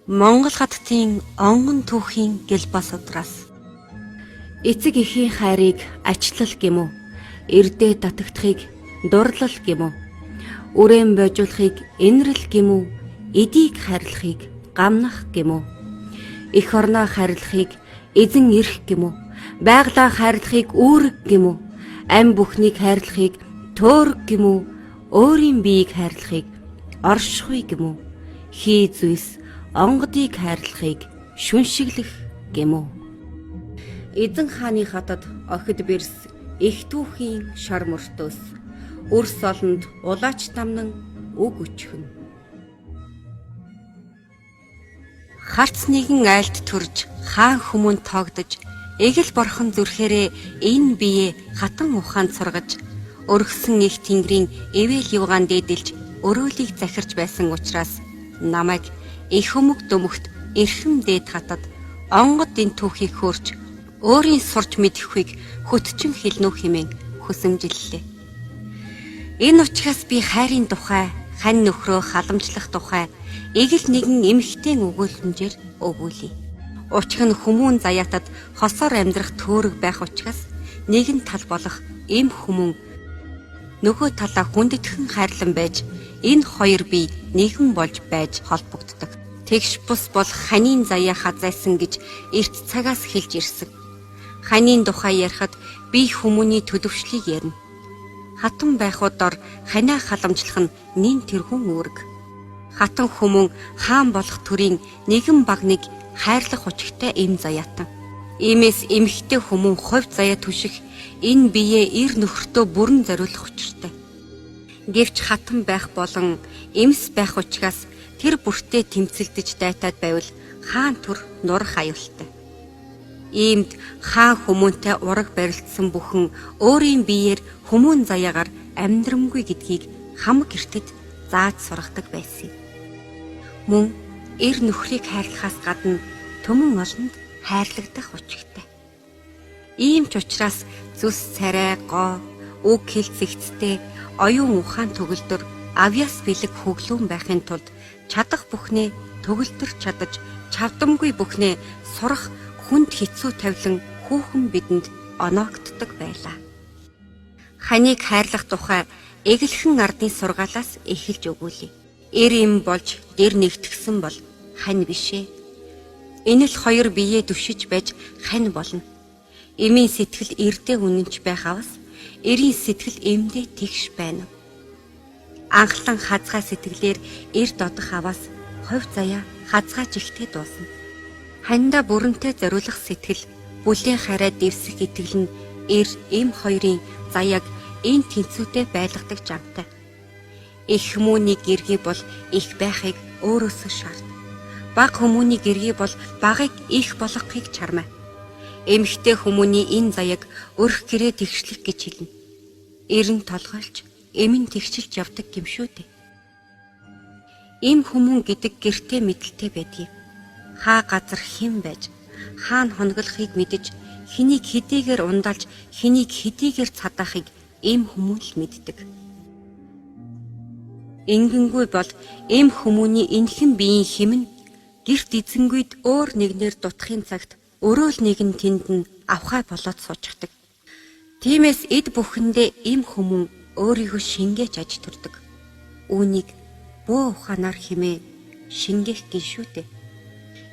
Монгол хаттын онгон түүхийн гэлба судраас эцэг эхийн хайрыг ачлал гэмүү, эрдээ татагдахыг дурлал гэмүү, үрээн божуулахыг энэрл гэмүү, эдийг хайрлахыг гамнах гэмүү, эх орноо хайрлахыг эзэн эрх гэмүү, байгалаа хайрлахыг үүрэг гэмүү, ам бүхнийг хайрлахыг төөрөг гэмүү, өөрийн биеийг хайрлахыг оршихуй гэмүү, хий зүйлс онгодыг хайрлахыг шүншиглэх гэмүү. Эзэн хааны хатад охид бэрс их түүхийн шар мөртөөс өрс олонд улаач тамнан үг өчгөн. Харц нэгэн айлд төрж хаан хүмүүн тоогдож эгэл борхон зүрхээрээ энэ бие хатан ухаанд сургаж өргөсөн их тэнгэрийн эвэл югаан дээдэлж өрөөлийг захирч байсан учраас намайг их өмг дөмөгт эрхэм дээд хатад онгод энэ түүхийг хөөрч өөрийн сурч мэдэхүйг хөтчин хэлнүү хэмээн хүсэмжиллээ. Энэ учраас би хайрын тухай, хань нөхрөө халамжлах тухай эгэл нэгэн эмэгтэйн өгүүлэмжээр өгүүлье. Учир нь хүмүүн заяатад хосоор амьдрах төөрөг байх учраас нэгэн тал болох эм хүмүүн нөгөө талаа хүндэтгэн хайрлан байж энэ хоёр бие нэгэн болж байж холбогддог. Тэгш бус бол ханийн заяа хазайсан гэж эрт цагаас хэлж ирсэн. Ханийн тухай ярихад би хүмүүний төлөвшлийг ярина. Хатан байхууд дор ханаа халамжлах нь нин тэрхүүн үүрэг. Хатан хүмүүн хаан болох төрийн нэгэн багныг хайрлах учиртай эм заяатан. Иймээс эмэгтэй хүмүүн хувь заяа түших энэ биеэ эр нөхөртөө бүрэн зориулах учиртай. Гэвч хатан байх болон эмс байх учраас тэр бүртээ тэмцэлдэж дайтаад байвал хаан төр нурах аюултай. Иймд хаан хүмүүнтэй ураг барилдсан бүхэн өөрийн биеэр хүмүүн заяагаар амьдрамгүй гэдгийг хамаг гэртэд зааж сургадаг байсан юм. Мөн эр нөхрийг хайрлахаас гадна төмөн олонд хайрлагдах учиртай. Ийм ч учраас зүс царай гоо үг хэл зэгцтэй оюун ухаан төгөлдөр авьяас бэлэг хөглүүн байхын тулд чадах бүхнээ төгөлдөр чадаж чавдамгүй бүхнээ сурах хүнд хэцүү тавилан хүүхэн бидэнд оноогддог байлаа. Ханыг хайрлах тухай эгэлхэн ардын сургаалаас эхэлж өгүүлье. Эр им болж дэр нэгтгсэн бол хань бишээ. Энэ л хоёр биеэ түшиж байж хань болно. Эмийн сэтгэл эрдээ үнэнч байх авас эрийн сэтгэл эмдээ тэгш байна. Анхлан хазгай сэтгэлээр эрд одох аваас хувь заяа хазгай жигтэй дуусна. Ханьда бүрэнтэй зориулах сэтгэл бүлээн хараа дэвсэх итгэл нь эр эм хоёрын заяаг энэ тэнцвүүтэй байлгадаг жамтай. Их хүмүүний гэргий бол их байхыг өөрөөсөө шаард. Баг хүмүүний гэргий бол багыг их болгохыг чармай. Эмэгтэй хүмүүний энэ заяаг өрх гэрээ тэгшлэх гэж хэлнэ. Эр нь толгойлж, эм нь тэгшилж явдаг юм шүү дээ. Эм хүмүүн гэдэг гэртээ мэдлэлтэй байдгийг. Хаа газар хэн байж, хаана хоноглохыг мэдэж, хэнийг хэдийгээр ундаалж, хэнийг хэдийгээр цадаахыг эм хүмүүн л мэддэг. Ингэнгүй бол эм хүмүүний энхэн биеийн хим нь гэрт эзэнгүйд өөр нэгнээр дутахын цагт өрөөл нэгэн тэнд нь авхай болоод суучдаг. Тиймээс эд бүхэндээ эм хүмүүн өөрийгөө шингээж аж төрдөг. Үүнийг бөө ухаанаар химээ шингээх гин шүү дээ.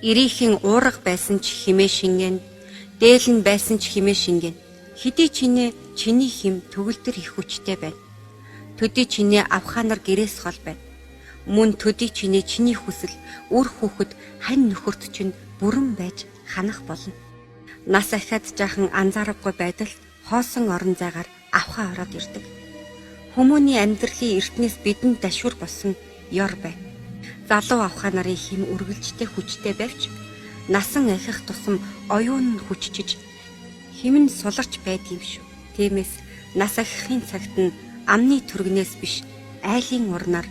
Ирийнхэн уурга байсан ч химээ шингэн, дээл нь байсан ч химээ шингэн. Хэдий чинээ чиний хим төгөлдөр их хүчтэй байна. Төдий чинээ авхаанаар гэрээс хол байна. Мөн төдий чинээ чиний хүсэл үр хүүхэд хань нөхөрт чинь бүрэн байж ханах болно. Нас ахиад жаахан анзаарахгүй байдал хоосон орон зайгаар авхаа ороод ирдэг. Хүмүүний амьдралын эртнээс бидэнд дашвар болсон ёр байна. Залуу авхаа нарын хим үргэлжтэй хүчтэй байвч насан ахих тусам оюун нь хүчжиж хим нь суларч байдаг юм шүү. Тиймээс нас ахихын цагт нь амны түргнээс биш айлын урнаар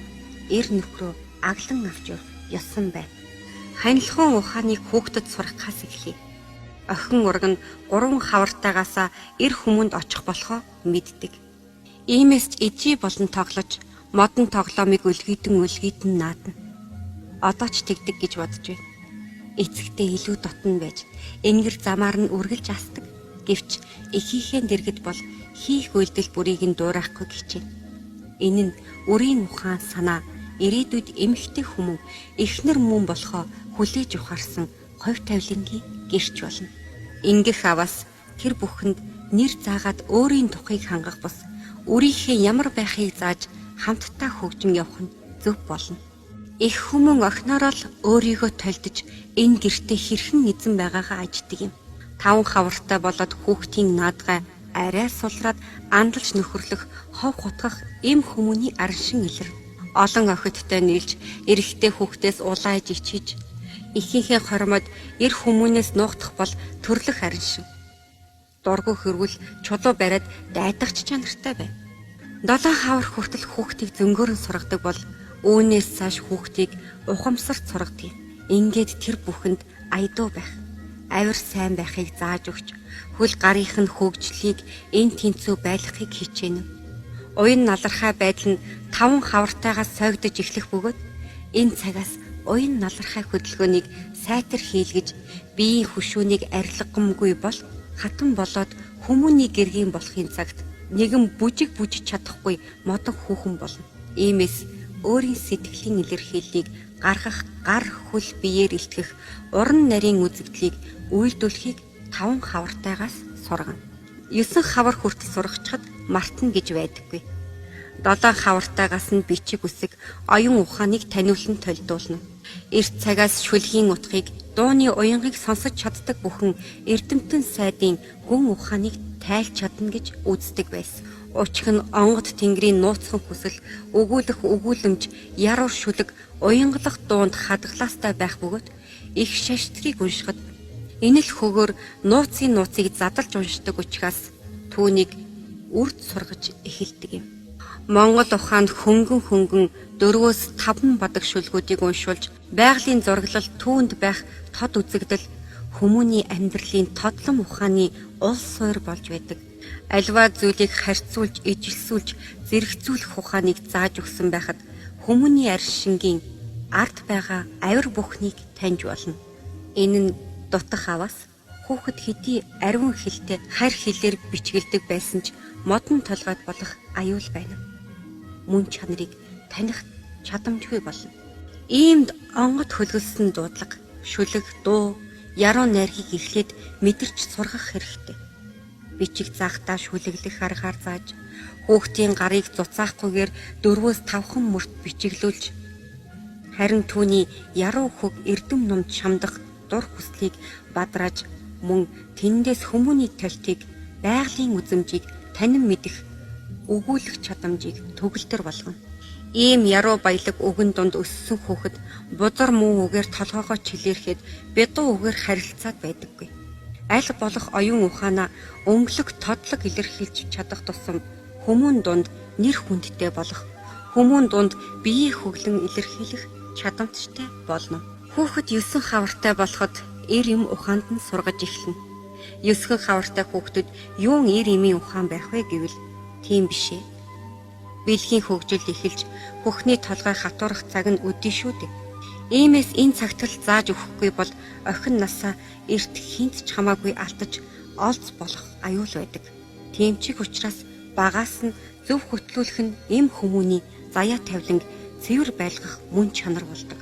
эр нөхрөө аглан авч явах ёсон байна. Ханилхуун ухааныг хүүхдэд сургахаас эхлэе. Охин ураг нь 3 хавартайгаасаа эр хүмүүнд очих болохоо мэддэг. Иймээс ч ижий болон тоглож модон тоглоомыг өлгийдэн өлгийдэн наадна. Одоо ч тэгдэг гэж бодож байна. Эцэгтэй илүү дотн байж энгэр замаар нь үргэлж асдаг. Гэвч эхийнхээ дэргэд бол хийх үйлдэл бүрийг нь дуурайхгүй хичээнэ. Энэ нь үрийн ухаан санаа ирээдүйд эмэгтэй хүмүүн эхнэр мөн болохоо хүлээж ухаарсан хувь тавилангийн гэрч болно. Ингэх аваас тэр бүхэнд нэр заагаад өөрийн тухыг хангах бус үрийнхээ ямар байхыг зааж хамтдаа хөгжин явах нь зөв болно. Их хүмүүн охиноороо л өөрийгөө толдож энэ гэртээ хэрхэн эзэн байгаагаа аждаг юм. Таван хавартай болоод хүүхдийн наадгай арай сулраад андалж нөхөрлөх хов хутгах эм хүмүүний араншин илэрнэ. Олон охидтой нийлж эрэгтэй хүүхдээс улааж ичиж эхийнхээ хормод эр хүмүүнээс нуугдах бол төрлөх араншин. Дургүй хөрвөл чулуу бариад дайдах ч чанартай байв. Долоон хавар хүртэл хүүхдийг зөнгөөрөн сургадаг бол үүнээс цааш хүүхдийг ухамсарт сургадаг. Ингээд тэр бүхэнд аядуу байх, авир сайн байхыг зааж өгч, хөл гарынх нь хөгжлийг эн тэнцүү байлгахыг хичээнэ. Уян налархай байдал нь таван хавартайгаас сойгдож эхлэх бөгөөд энэ цагаас уян налархай хөдөлгөөнийг сайтар хийлгэж биеийн хөшөөнийг арилгамгүй бол хатан болоод хүмүүний гэргийн болохын цагт нэгэн бүжиг бүжиж чадахгүй модон хүүхэн болно. Иймээс өөрийн сэтгэлийн илэрхийллийг гаргах гар хөл биеэр илтгэх уран нарийн үзэгдлийг үйлдүүлэхийг таван хавартайгаас сургана. 9 хавар хүртэл сургачхад мартна гэж байдаггүй. 7 хавартайгаас нь бичиг үсэг, оюун ухааныг таниулан толдуулна. Эрт цагаас шүлгийн утгыг, дууны уянгыг сонсож чаддаг бүхэн эрдэмтэн сайдын гүн ухааныг тайлж чадна гэж үздэг байсан. Учир нь онгод тэнгэрийн нууцхан хүсэл, өгүүлэх өгүүлэмж, яруур шүлэг, уянгалах дуунд хадгалаастай байх бөгөөд их шаштрыг уншихад энэл хөгөөр нууцын нууцыг задалж уншдаг учраас түүнийг үрд сургаж эхэлдэг юм. Монгол ухаанд хөнгөн хөнгөн 4-5 бадаг шүлгүүдийг уншуулж байгалийн зураглал түүнд байх тод үзэгдэл хүмүүний амьдралын тодлон ухааны ул суурь болж байдаг. Альва зүйлийг харьцуулж, ижилсүүлж, зэрэгцүүлэх ухааныг зааж өгсөн байхад хүмүүний аршингийн ард байгаа авир бүхнийг таньж болно. Энэ нь дутах аваас хүүхэд хэдий ариун хэлтэй харь хэлээр бичгэлдэг байсан ч модон толгойд болох аюул байна. Мөн чанарыг таних чадамжгүй болно. Иймд онгод хөлгөлсөн дуудлага, шүлэг, дуу, яруу найргийг эхлээд мэдэрч сургах хэрэгтэй. Бичиг заахтаа шүлэглэх аргаар зааж, хүүхдийн гарыг зуцаахгүйгээр 4-5 мөрт бичиглүүлж, харин түүний яруу хөг эрдэм номд шамдах дур хүслийг бадрааж, мөн тэндээс хүмүүний толтыг, байгалийн үзмжийг танин мэдэх, өгүүлэх чадамжийг төгөлдөр болгоно. Ийм яруу баялаг үгэн дунд өссөн хүүхэд бузар муу үгээр толгоогоо чилээрхэд бядуу үгээр харилцаад байдаггүй. Аль болох оюун ухаанаа өнгөлөг тодлог илэрхийлж чадах тусам хүмүүн дунд нэр хүндтэй болох, хүмүүн дунд биеийн хөглөн илэрхийлэх чадамжтай болно. Хүүхэд 9 хавартай болоход эр эм ухаанд нь сургаж эхэлнэ. 9 хавартай хүүхдүүд юун эр эмийн ухаан байх вэ гэвэл тийм биш ээ. Бэлгийн хөгжил эхэлж бүхний толгой хатуурах цаг нь өдий шүү дээ. Иймээс энэ цагт л зааж өгөхгүй бол охин насаа эрт хинт ч хамаагүй алтаж олз болох аюул байдаг. Тийм чиг учраас багаас нь зөв хөтлүүлэх нь эм хүмүүний заяа тавиланг цэвэр байлгах мөн чанар болдог.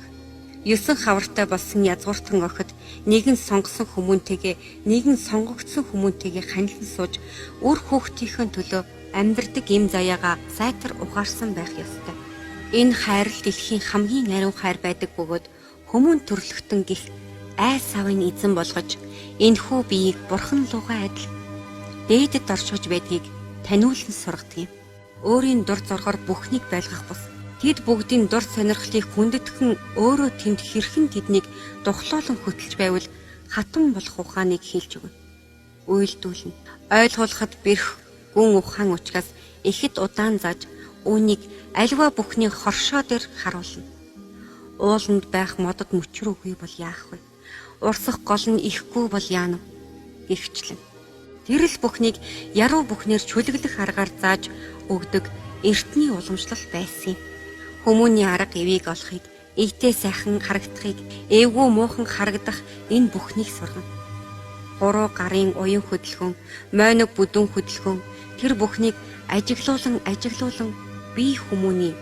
9 хавартай болсон язгууртан охид нэгэн сонгосон хүмүүнтэйгээ нэгэн сонгогдсон хүмүүнтэйгээ ханилан сууж үр хүүхдийнхээ төлөө амьдрдаг эм заяагаа сайтар ухаарсан байх ёстой. Энэ хайр л дэлхийн хамгийн ариун хайр байдаг бөгөөд хүмүүн төрлөختөн гих айл савын эзэн болгож энэхүү биеийг бурхан луугаа адил дээдэд оршиж байдгийг таниулан сургадаг юм. Өөрийн дур зоргоор бүхнийг байлгах бус тэд бүгдийн дур сонирхлыг хүндэтгэн өөрөө тэнд хэрхэн тэднийг духлуулан хөтөлж байвал хатан болох ухааныг хэлж өгнө. Уйлдүүлнэ. Ойлгуулахад бэрх гүн ухаан учраас ихэд удаан зааж үүнийг альва бүхний хоршоо дээр харуулна. Ууланд байх модод мөчрөөгүй бол яах вэ? Урсах гол нь ихгүй бол яана вэ? Гэгчлэн. Тэр л бүхнийг яруу бүхнээр чөлөглөх аргаар зааж өгдөг эртний уламжлал байсан юм. Хүмүүний арга эвийг олохыг Ийтэй сайхан харагдахыг, эвгүй муухан харагдах энэ бүхнийг сургана. Гурав гарын уян хөдөлгөөн, мойног бүдүүн хөдөлгөөн тэр бүхнийг ажиглуулан бие хүмүүний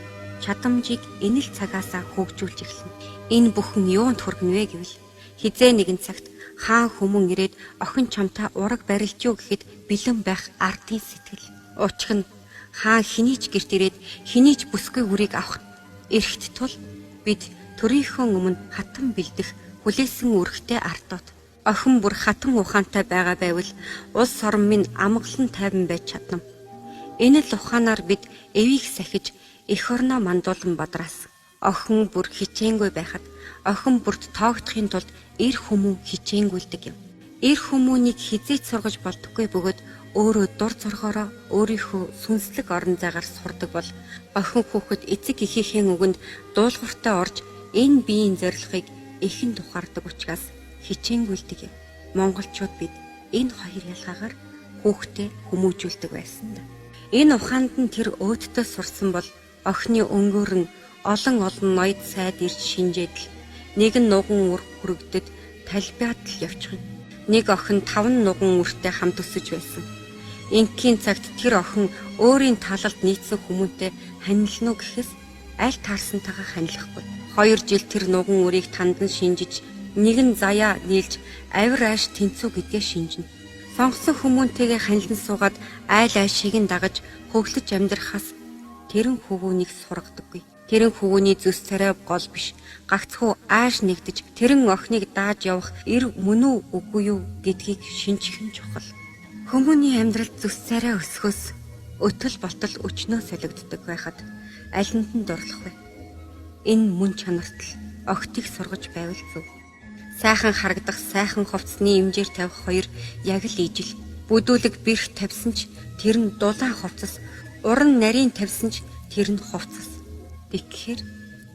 чадамжийг энэ л цагаасаа хөгжүүлж эхэлнэ. Энэ бүхэн юунд хүргэнэ вэ гэвэл хизээ нэгэн цагт хаан хүмүүн ирээд охин чамтай ураг барилж юу гэхэд бэлэн байх ардын сэтгэл. Учир нь хаан хэний ч гэрт ирээд хэний ч бүсгүй үрийг авах эрхт тул бид төрийнхөө өмнө хатан бэлдэх хүлээсэн үүрэгтэй ардууд. Охин бүр хатан ухаантай байгаа байвал улс орон минь амгалан тайван байж чадна. Энэ л ухаанаар бид эвийг сахиж эх орноо мандуулан бадраас. Охин бүр хичээнгүй байхад охин бүрт тоогдохын тулд эр хүмүүн хичээнгүйлдэг юм. Эр хүмүүнийг хизээч сургаж болдоггүй бөгөөд өөрөө дур зоргоороо өөрийнхөө сүнслэг орон зайгаар сурдаг бол охин хүүхэд эцэг эхийнхээ үгэнд дуулууртай орж энэ биеийн зорилгыг ихэнд ухаардаг учраас хичээнгүйлдэг юм. Монголчууд бид энэ хоёр ялгаагаар хүүхдээ хүмүүжүүлдэг байсан да. Энэ ухаанд нь тэр өөдтөө сурсан бол охины өнгөөр нь олон олон ноёд сайд ирж шинжээд л нэг нь нуган үр хүрэгдэд талбиад л явчихна. Нэг охин 5 нуган үртэй хамт өсөж байсан. Инкийн цагт тэр охин өөрийн талалд нийцсэн хүмүүнтэй ханилна уу гэхээс аль таарсантайгаа ханилахгүй. 2 жил тэр нуган үрийг тандан шинжиж нэг нь заяа нийлж авир ааш тэнцүү гэдгээ шинжинэ. Сонгосон хүмүүнтэйгээ ханилан суугаад айл аашийг нь дагаж хөглөж амьдрахаас тэрэн хөвүүнийг сургадаггүй. Тэрэн хөвүүний зүс царай гол биш. Гагцхүү ааш нэгдэж тэрэн охиныг дааж явах эр мөн үү үгүй юу гэдгийг шинжих нь чухал. Хүмүүний амьдралд зүс царай өсгөөс өтөл болтол өчнөө солигддог байхад алинд нь дурлах вэ? Энэ мөн чанарт л огтыг сургаж байвал зөв. Сайхан харагдах сайхан хувцсны имжээр тавих хоёр яг л ижил. Бүдүүлэг бэрх тавьсан ч тэр нь дулаан хувцас, уран нарийн тавьсан ч тэр нь хувцас. Тэгэхээр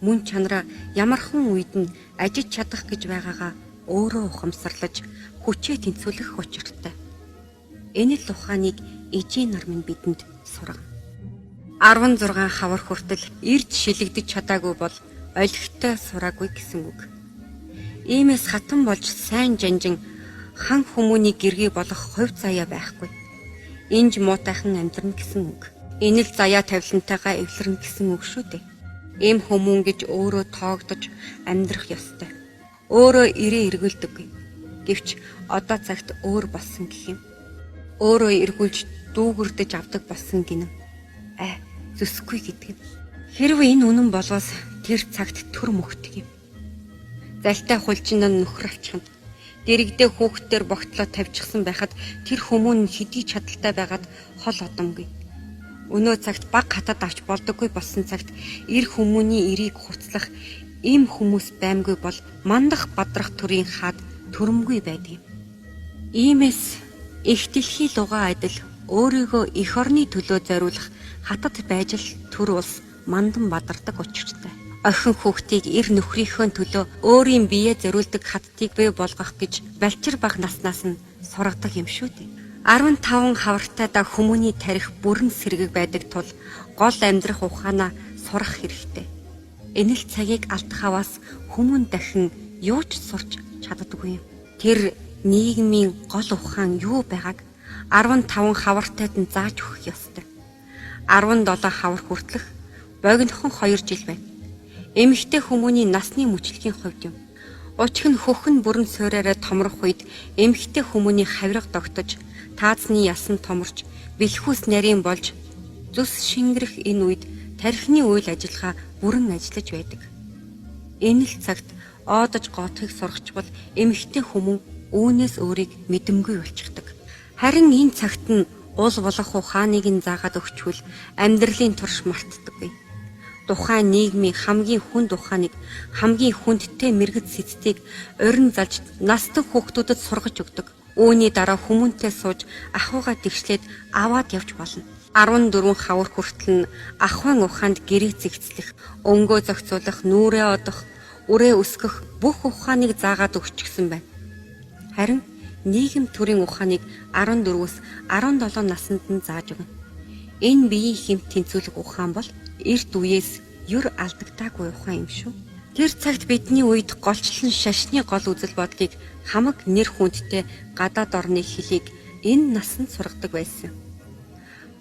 мөн чанараа ямархан үед нь ажиж чадах гэж байгаагаа өөрөө ухамсарлаж хүчээ тэнцвүүлэх учиртай. Энэ л ухааныг эжийн нар минь бидэнд сургана. 16 хавар хүртэл ирж шилэгдэж чадаагүй бол олигтой сураагүй гэсэн үг. Иймээс хатан болж сайн жанжин хан хүмүүний гэргий болох хувь заяа байхгүй. Инж муутайхан амьдрна гэсэн үг. Энэ л заяа тавилантайгаа эвлэрнэ гэсэн үг шүү дээ. Эм хүмүүн гэж өөрөө тоогдож амьдрах ёстой. Өөрөө ирээ эргүүлдэггүй. Гэвч одоо цагт өөр болсон гэх юм. Өөрөө эргүүлж дүүгэрдэж авдаг болсон гинэ. Зүсгүй гэдэг юм. Хэрвээ энэ үнэн болвол тэр цагт төр мөхдөг юм. Залтай хулжин нь нөхөр авчихна. Дэрэгдээ хүүхдээр богтлоо тавьчихсан байхад тэр хүмүүн нь хэдий чадaltaй байгаад хол одомгүй. Өнөө цагт баг хатад авч болдоггүй болсон цагт эр хүмүүний эрийг хуцлах им хүмүүс баймгүй бол мандах бадрах төрийн хаад төрөмгүй байдаг юм. Иймээс их дэлхий лугаа адил өөрийгөө эх орны төлөө зориулах хатад байж л төр улс мандан бадардаг учиртай. Охин хүүхдийг эр нөхрийнхөө төлөө өөрийн биеэ зориулдаг хаттыг бий болгох гэж балчир баг наснаас нь сургадаг юм шүү дээ. 15 хавартайдаа хүмүүний тарих бүрэн сэргэг байдаг тул гол амьдрах ухаанаа сурах хэрэгтэй. Энэ л цагийг алдах аваас хүмүүн дахин юу ч сурч чаддаггүй юм. Тэр нийгмийн гол ухаан юу байгааг 15 хавартайд нь зааж өгөх ёстой. 17 хавар хүртэлх богинохон 2 жил байна. Эмэгтэй хүмүүний насны мөчлөгийн хувьд юм. Учир нь хөхн бүрэн суураараа томрох үед эмэгтэй хүмүүний хавирга догтож, таазны ясан томорч, бэлхүүс нарийн болж зүс шингэрэх энэ үед тархины үйл ажиллагаа бүрэн ажиллаж байдаг. Энэ л цагт оодож гоотхыг сургачвал эмэгтэй хүмүүн үүнээс өөрийг мэдэмгүй болчихдог. Харин энэ цагт нь уул болох ухааныг нь заагаад өгчвөл амьдралын турш мартдаггүй. Тухайн нийгмийн хамгийн хүнд ухааныг, хамгийн хүндтэй мэргэд сэцтийг урин залж настан хүүхдүүдэд сургаж өгдөг. Үүний дараа хүмүүнтэй сууж ахуйгаа тэгшлээд аваад явж болно. 14 хавар хүртэл нь ахуйн ухаанд гэрээ зэгцлэх, өнгөө зохицуулах, нүрээ одох, үрээ өсгөх бүх ухааныг заагаад өгчихсөн байна. Харин нийгэм төрийн ухааныг 14-өөс 17 наснд нь зааж өгнө. Энэ биеийн хэмт тэнцвүүлэх ухаан бол эрт үеэс юр алдагдаагүй ухаан юм шүү. Тэр цагт бидний үед голчлон шашны гол үзэл бодлыг хамаг нэр хүндтэй гадаад орны хэлийг энэ насанд сургадаг байсан.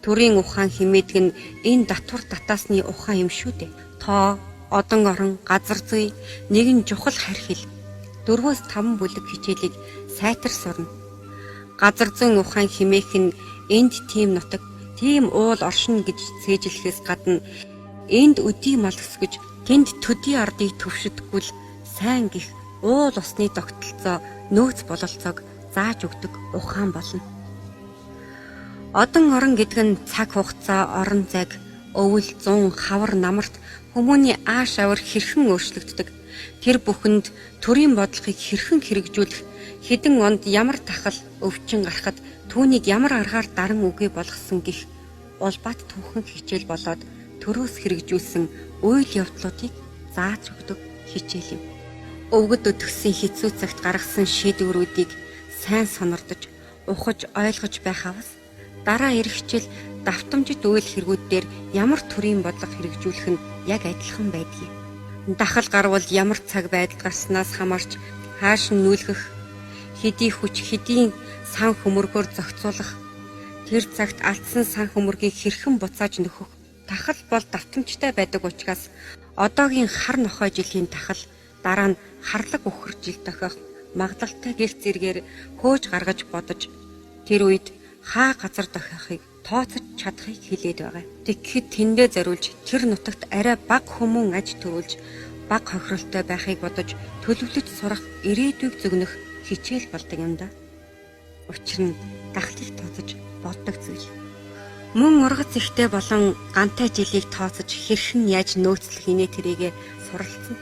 Төрийн ухаан хэмээдэг нь энэ татвар татаасны ухаан юм шүү дээ. Тоо, одон орон, газар зүй, нэгэн чухал харь хэл. 4-5 бүлэг хичээлийг сайтар сурна. Газар зүйн ухаан хэмээх нь энд тийм нутаг, тийм уул оршино гэж цээжлэхээс гадна энд өдий мал өсгөж, тэнд төдий ардыг төвшөдөггүй л сайн гих уул усны тогтолцоо, нөөц бололцоог зааж өгдөг ухаан болно. Одон орон гэдэг нь цаг хугацаа, орон зайг, өвөл, зун, хавар, намарт хүмүүний ааш авир хэрхэн өөрчлөгддөг. Тэр бүхэнд төрийн бодлогыг хэрхэн хэрэгжүүлэх, хэдэн онд ямар тахал, өвчин гарахад түүнийг ямар аргаар даран үгүй болгосон гих улбат түүхэн хичээл болоод төрөөс хэрэгжүүлсэн үйл явдлуудыг зааж өгдөг хичээл юм. Өвгөд өтгсөн хэцүү цагт гаргасан шийдвэрүүдийг сайн сонордож, ухаж, ойлгож байх авас дараа ирэх хичээл давтамжит үйл хэрэгүүд дээр ямар төрийн бодлого хэрэгжүүлэх нь яг адилхан байдгийг. Дахал гарвал ямар цаг байдал гарснаас хамаарч хааш нь нүлгэх, хэдий хүч, хэдийн сан хөмөргөөр зохицуулах, тэр цагт алдсан сан хөмөргийг хэрхэн буцааж нөхөх тахал бол давтамжтай байдаг учраас одоогийн хар нохой жилийн тахал дараа нь харлаг үхэр жил тохиох магадлалтай гих зэргээр хөөж гаргаж бодож тэр үед хаа газар тохиохыг тооцож чадахыг хэлээд байгаа. Тэгэхэд тэндээ зориулж тэр нутагт арай бага хүмүүн аж төрүүлж бага хохиролтой байхыг бодож төлөвлөж сурах ирээдүйг зөгнөх хичээл болдог юм да. Учир нь дахлыг тооцож боддог зүйл. Мөн ургац ихтэй болон гантай жилийг тооцож хэрхэн яаж нөөцлөх инээ тэрийгэ суралцсан.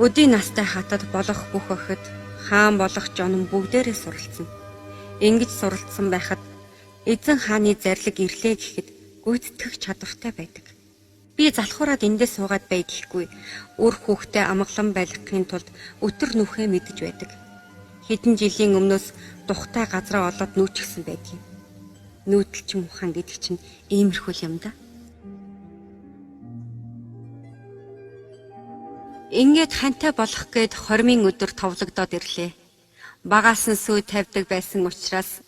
Өдий настай хатад болох бүх охид, хаан болох жонон бүгдээрээ суралцсан. Ингэж суралцсан байхад эзэн хааны зарлиг ирлээ гэхэд гүйцэтгэх чадвартай байдаг. Би залхуураад эндээс суугаад бай гэхгүй үр хүүхдээ амгалан байлгахын тулд өтөр нүхээ мэдэж байдаг. Хэдэн жилийн өмнөөс тухтай газраа олоод нүүчихсэн байдгийг. Нүүдэлчин ухаан гэдэг чинь иймэрхүү юм да. Ингээд хантай болох гээд хормын өдөр товлогдоод ирлээ. Багаас нь сүй тавьдаг байсан учраас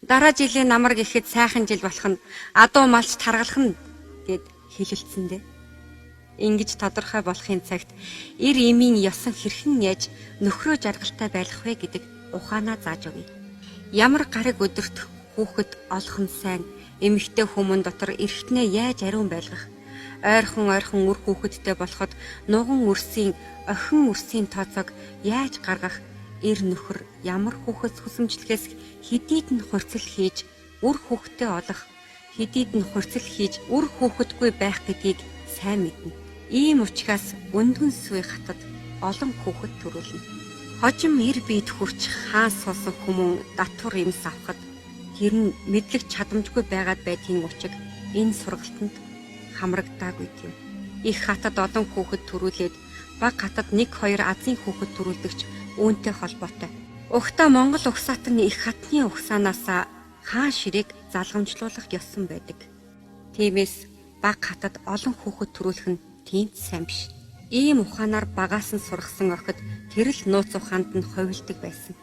дараа жилийн намар гэхэд сайхан жил болох нь адуу малч таргалах нь гэд хэлэлцэн дээ. Ингэж тодорхой болохын цагт эр эмийн ёсон хэрхэн яаж нөхрөө жаргалтай байлгах вэ гэдэг ухаанаа зааж өгье. Ямар гараг өдөрт хүүхэд олох нь сайн, эмэгтэй хүмүүн дотор эрхтнээ яаж ариун байлгах, ойрхон ойрхон үр хүүхэдтэй болоход нуган үрсийн, охин үрсийн тооцоог яаж гаргах, эр нөхөр ямар хүүхэд хүсэмжлэхээс хэдийд нь хурцл хийж үр хүүхэдтэй олох, хэдийд нь хурцл хийж үр хүүхэдгүй байх гэдгийг сайн мэднэ. Ийм учраас өндгөн суй хатад олон хүүхэд төрүүлнэ. Хожим эр биед хүрч хаан суусан хүмүүн татвар юмс авахад тэр нь мэдлэг чадамжгүй байгаад байдгийн учиг энэ сургалтанд хамрагдаагүй юм. Их хатад олон хүүхэд төрүүлээд бага хатад 1-2 азийн хүүхэд төрүүлдэгч үүнтэй холбоотой. Угтаа Монгол угсаатан их хатны угсаанаасаа хаан ширээг залгамжлуулах ёсон байдаг. Тиймээс бага хатад олон хүүхэд төрүүлэх нь тийм ч сайн биш. Ийм ухаанаар багаас нь сургасан охид тэр л нууц ухаанд нь хувилдаг байсан.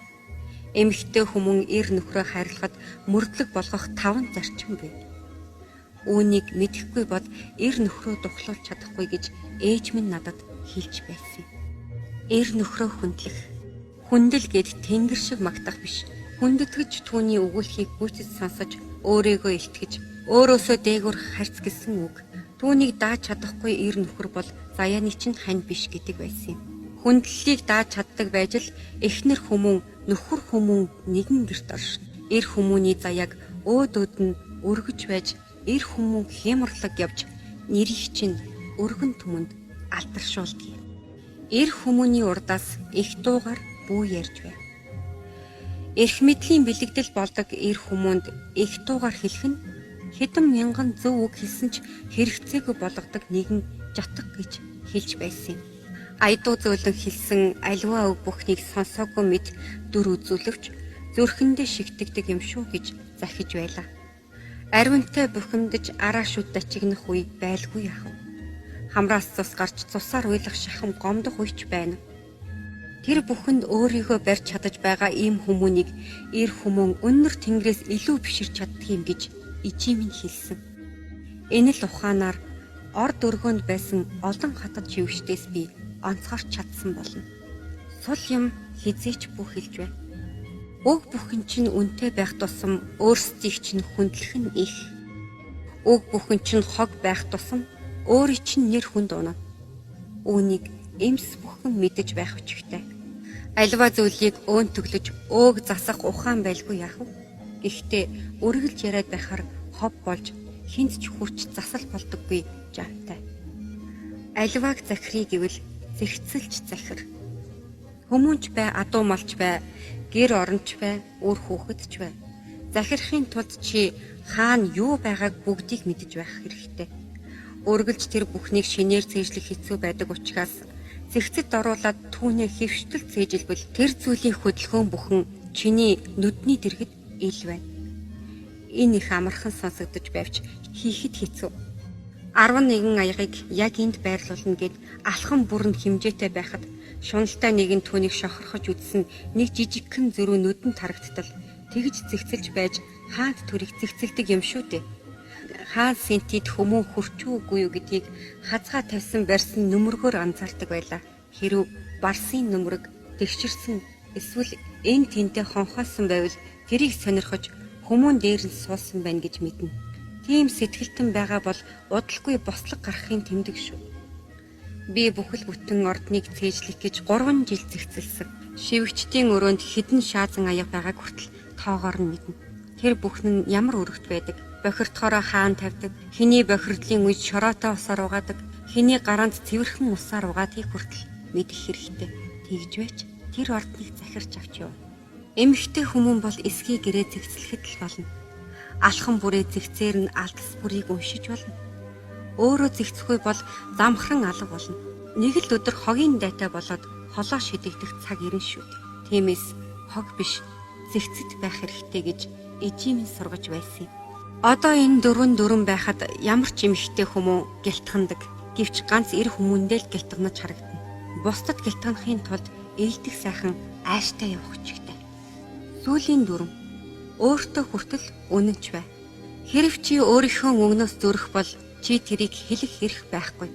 Эмэгтэй хүмүүн эр нөхрөө хайрлахад мөрдлөг болгох 5 зарчим бий. Үүнийг мэдэхгүй бол эр нөхрөө духлуулж чадахгүй гэж ээж минь надад хэлж байсан. Эр нөхрөө хүндлэх. Хүндэл гээд тэнгэр шиг магтах биш. Хүндэтгэж түүний өгүүлэхийг гүйцэд сонсож өөрийгөө илтгэж өөрөөсөө дээгүүр харьц гэсэн үг. Түүнийг дааж чадахгүй эр нөхөр бол заяаны чинь хань биш гэдэг байсан юм. Хүндлэлийг дааж чаддаг байж л эхнэр хүмүүн нөхөр хүмүүн нэгэн гэрт оршино. Эр хүмүүний заяаг өөд өөд нь өргөж байж эр хүмүүн хямарлаг явж нэрийг чинь өргөн түмэнд алдаршуулдаг. Эр хүмүүний урдаас их дуугаар бүү ярьж бай. Эрх мэдлийн бэлэгдэл болдог эр хүмүүнд их дуугаар хэлэх нь хэдэн мянган зөв үг хэлсэн ч хэрэгцээгүй болгодог нэгэн жатга гэж хэлж байсан юм. Айдуу зөөлөн хэлсэн аливаа үг бүхнийг сонсоогүй мэт дүр үзүүлвч зүрхэндээ шигтгэдэг юм шүү гэж захиж байлаа. Ариунтай бухимдаж араа шүд дачигнах үе байлгүй яах вэ? Хамраас цус гарч цусаар уйлах шахам гомдох үеч байна. Тэр бүхэнд өөрийгөө барьж чадаж байгаа ийм хүмүүнийг эр хүмүүн өндөр тэнгэрээс илүү биширч чаддаг юм гэж ижим нь хэлсэн. Энэ л ухаанаар орд өргөөнд байсан олон хатад шивгчдээс би онцгорч чадсан болно. Сул юм хизээч бүх хэлж бай. Уг бүхэн чинь үнэтэй байх тусам өөрсдийг чинь хүндлэх нь их. Уг бүхэн чинь хог байх тусам өөрийн чинь нэр хүнд унана. Үүнийг эмс бүхэн мэдэж байх өчигтэй. Альва зүйлийг өөн төглөж өөг засах ухаан байлгүй яах вэ? Гэхдээ үргэлж яриад байхаар хов болж хинт ч хүрч засал болдоггүй жавтай. Альваг захирыг гэвэл зэгцэлж захир. Хүмүүнч бай, адуу малч бай, гэр оронч бай, үр хүүхэд ч бай. Захирахын тулд чи хаана юу байгааг бүгдийг мэдэж байх хэрэгтэй. Үргэлж тэр бүхнийг шинээр цээжлэх хэцүү байдаг учраас зэгцэд оруулаад түүнээ хэвштэл цээжилбэл тэр зүйлийн хөдөлгөөн бүхэн чиний нүдний дэргэд ил байна. Энэ их амархан сонсогдож байвч хийхэд хэцүү. 11 аягыг яг энд байрлуулна гэд алхам бүрэн хэмжээтэй байхад шуналтай нэгэн түүнийг шохорхож үзсэн нэг жижигхэн зөрүү нүдэнд харагдтал тэгж зэгцэлж байж хаант төрийг зэгцэлдэг юм шүү дээ. Хаан сентид хүмүүн хөрчүү үгүй юу гэдгийг хазгаа тавьсан барьсан нүмергөөр анзаардаг байлаа. Хэрв барсын нүмерэг тэгшэрсэн эсвэл энэ тэнтэй хонхоосон байвал тэрийг сонирхож хүмүүн дээр нь суусан байна гэж мэднэ. Тийм сэтгэлтэн байгаа бол удалгүй бослог гаргахын тэмдэг шүү. Би бүхэл бүтэн ордныг цээжлэх гэж 3 жил зэгцэлсэн. Шивгчдийн өрөөнд хэдэн шаазан аяга байгааг хүртэл тоогоор нь мэднэ. Тэр бүхэн нь ямар өрөгт байдаг. Бохирдохороо хаан тавьдаг. Хэний бохирдлын үед шороотой усаар угаадаг. Хэний гараанд цэвэрхэн усаар угаадгийг хүртэл мэдэх хэрэгтэй. Тэгж байж тэр ордныг захирч авч яв. Эмэгтэй хүмүүн бол эсхий гэрээ зэгцлэхэд л болно. Алхан бүрээ зэгцээр нь алдас бүрийг уншиж болно. Өөрөө зэгцэхгүй бол замхран алга болно. Нэг л өдөр хогийн дайтай болоод холоо шидэгдэх цаг ирнэ шүү дээ. Тиймээс хог биш зэгцэд байх хэрэгтэй гэж эжийн минь сургаж байсан юм. Одоо энэ дөрвөн дөрвөн байхад ямар ч эмэгтэй хүмүүн гялтгандаг. Гэвч ганц эр хүмүүндээ л гялтганаж харагдана. Бусдад гялтганахын тулд ээлдэх сайхан ааштай явах хүчтэй. Сүүлийн дүрм. Өөртөө хүртэл үнэнч бай. Хэрв чи өөрийнхөө өгнөөс зүрх бол чи тэрийг хэлэх эрх байхгүй.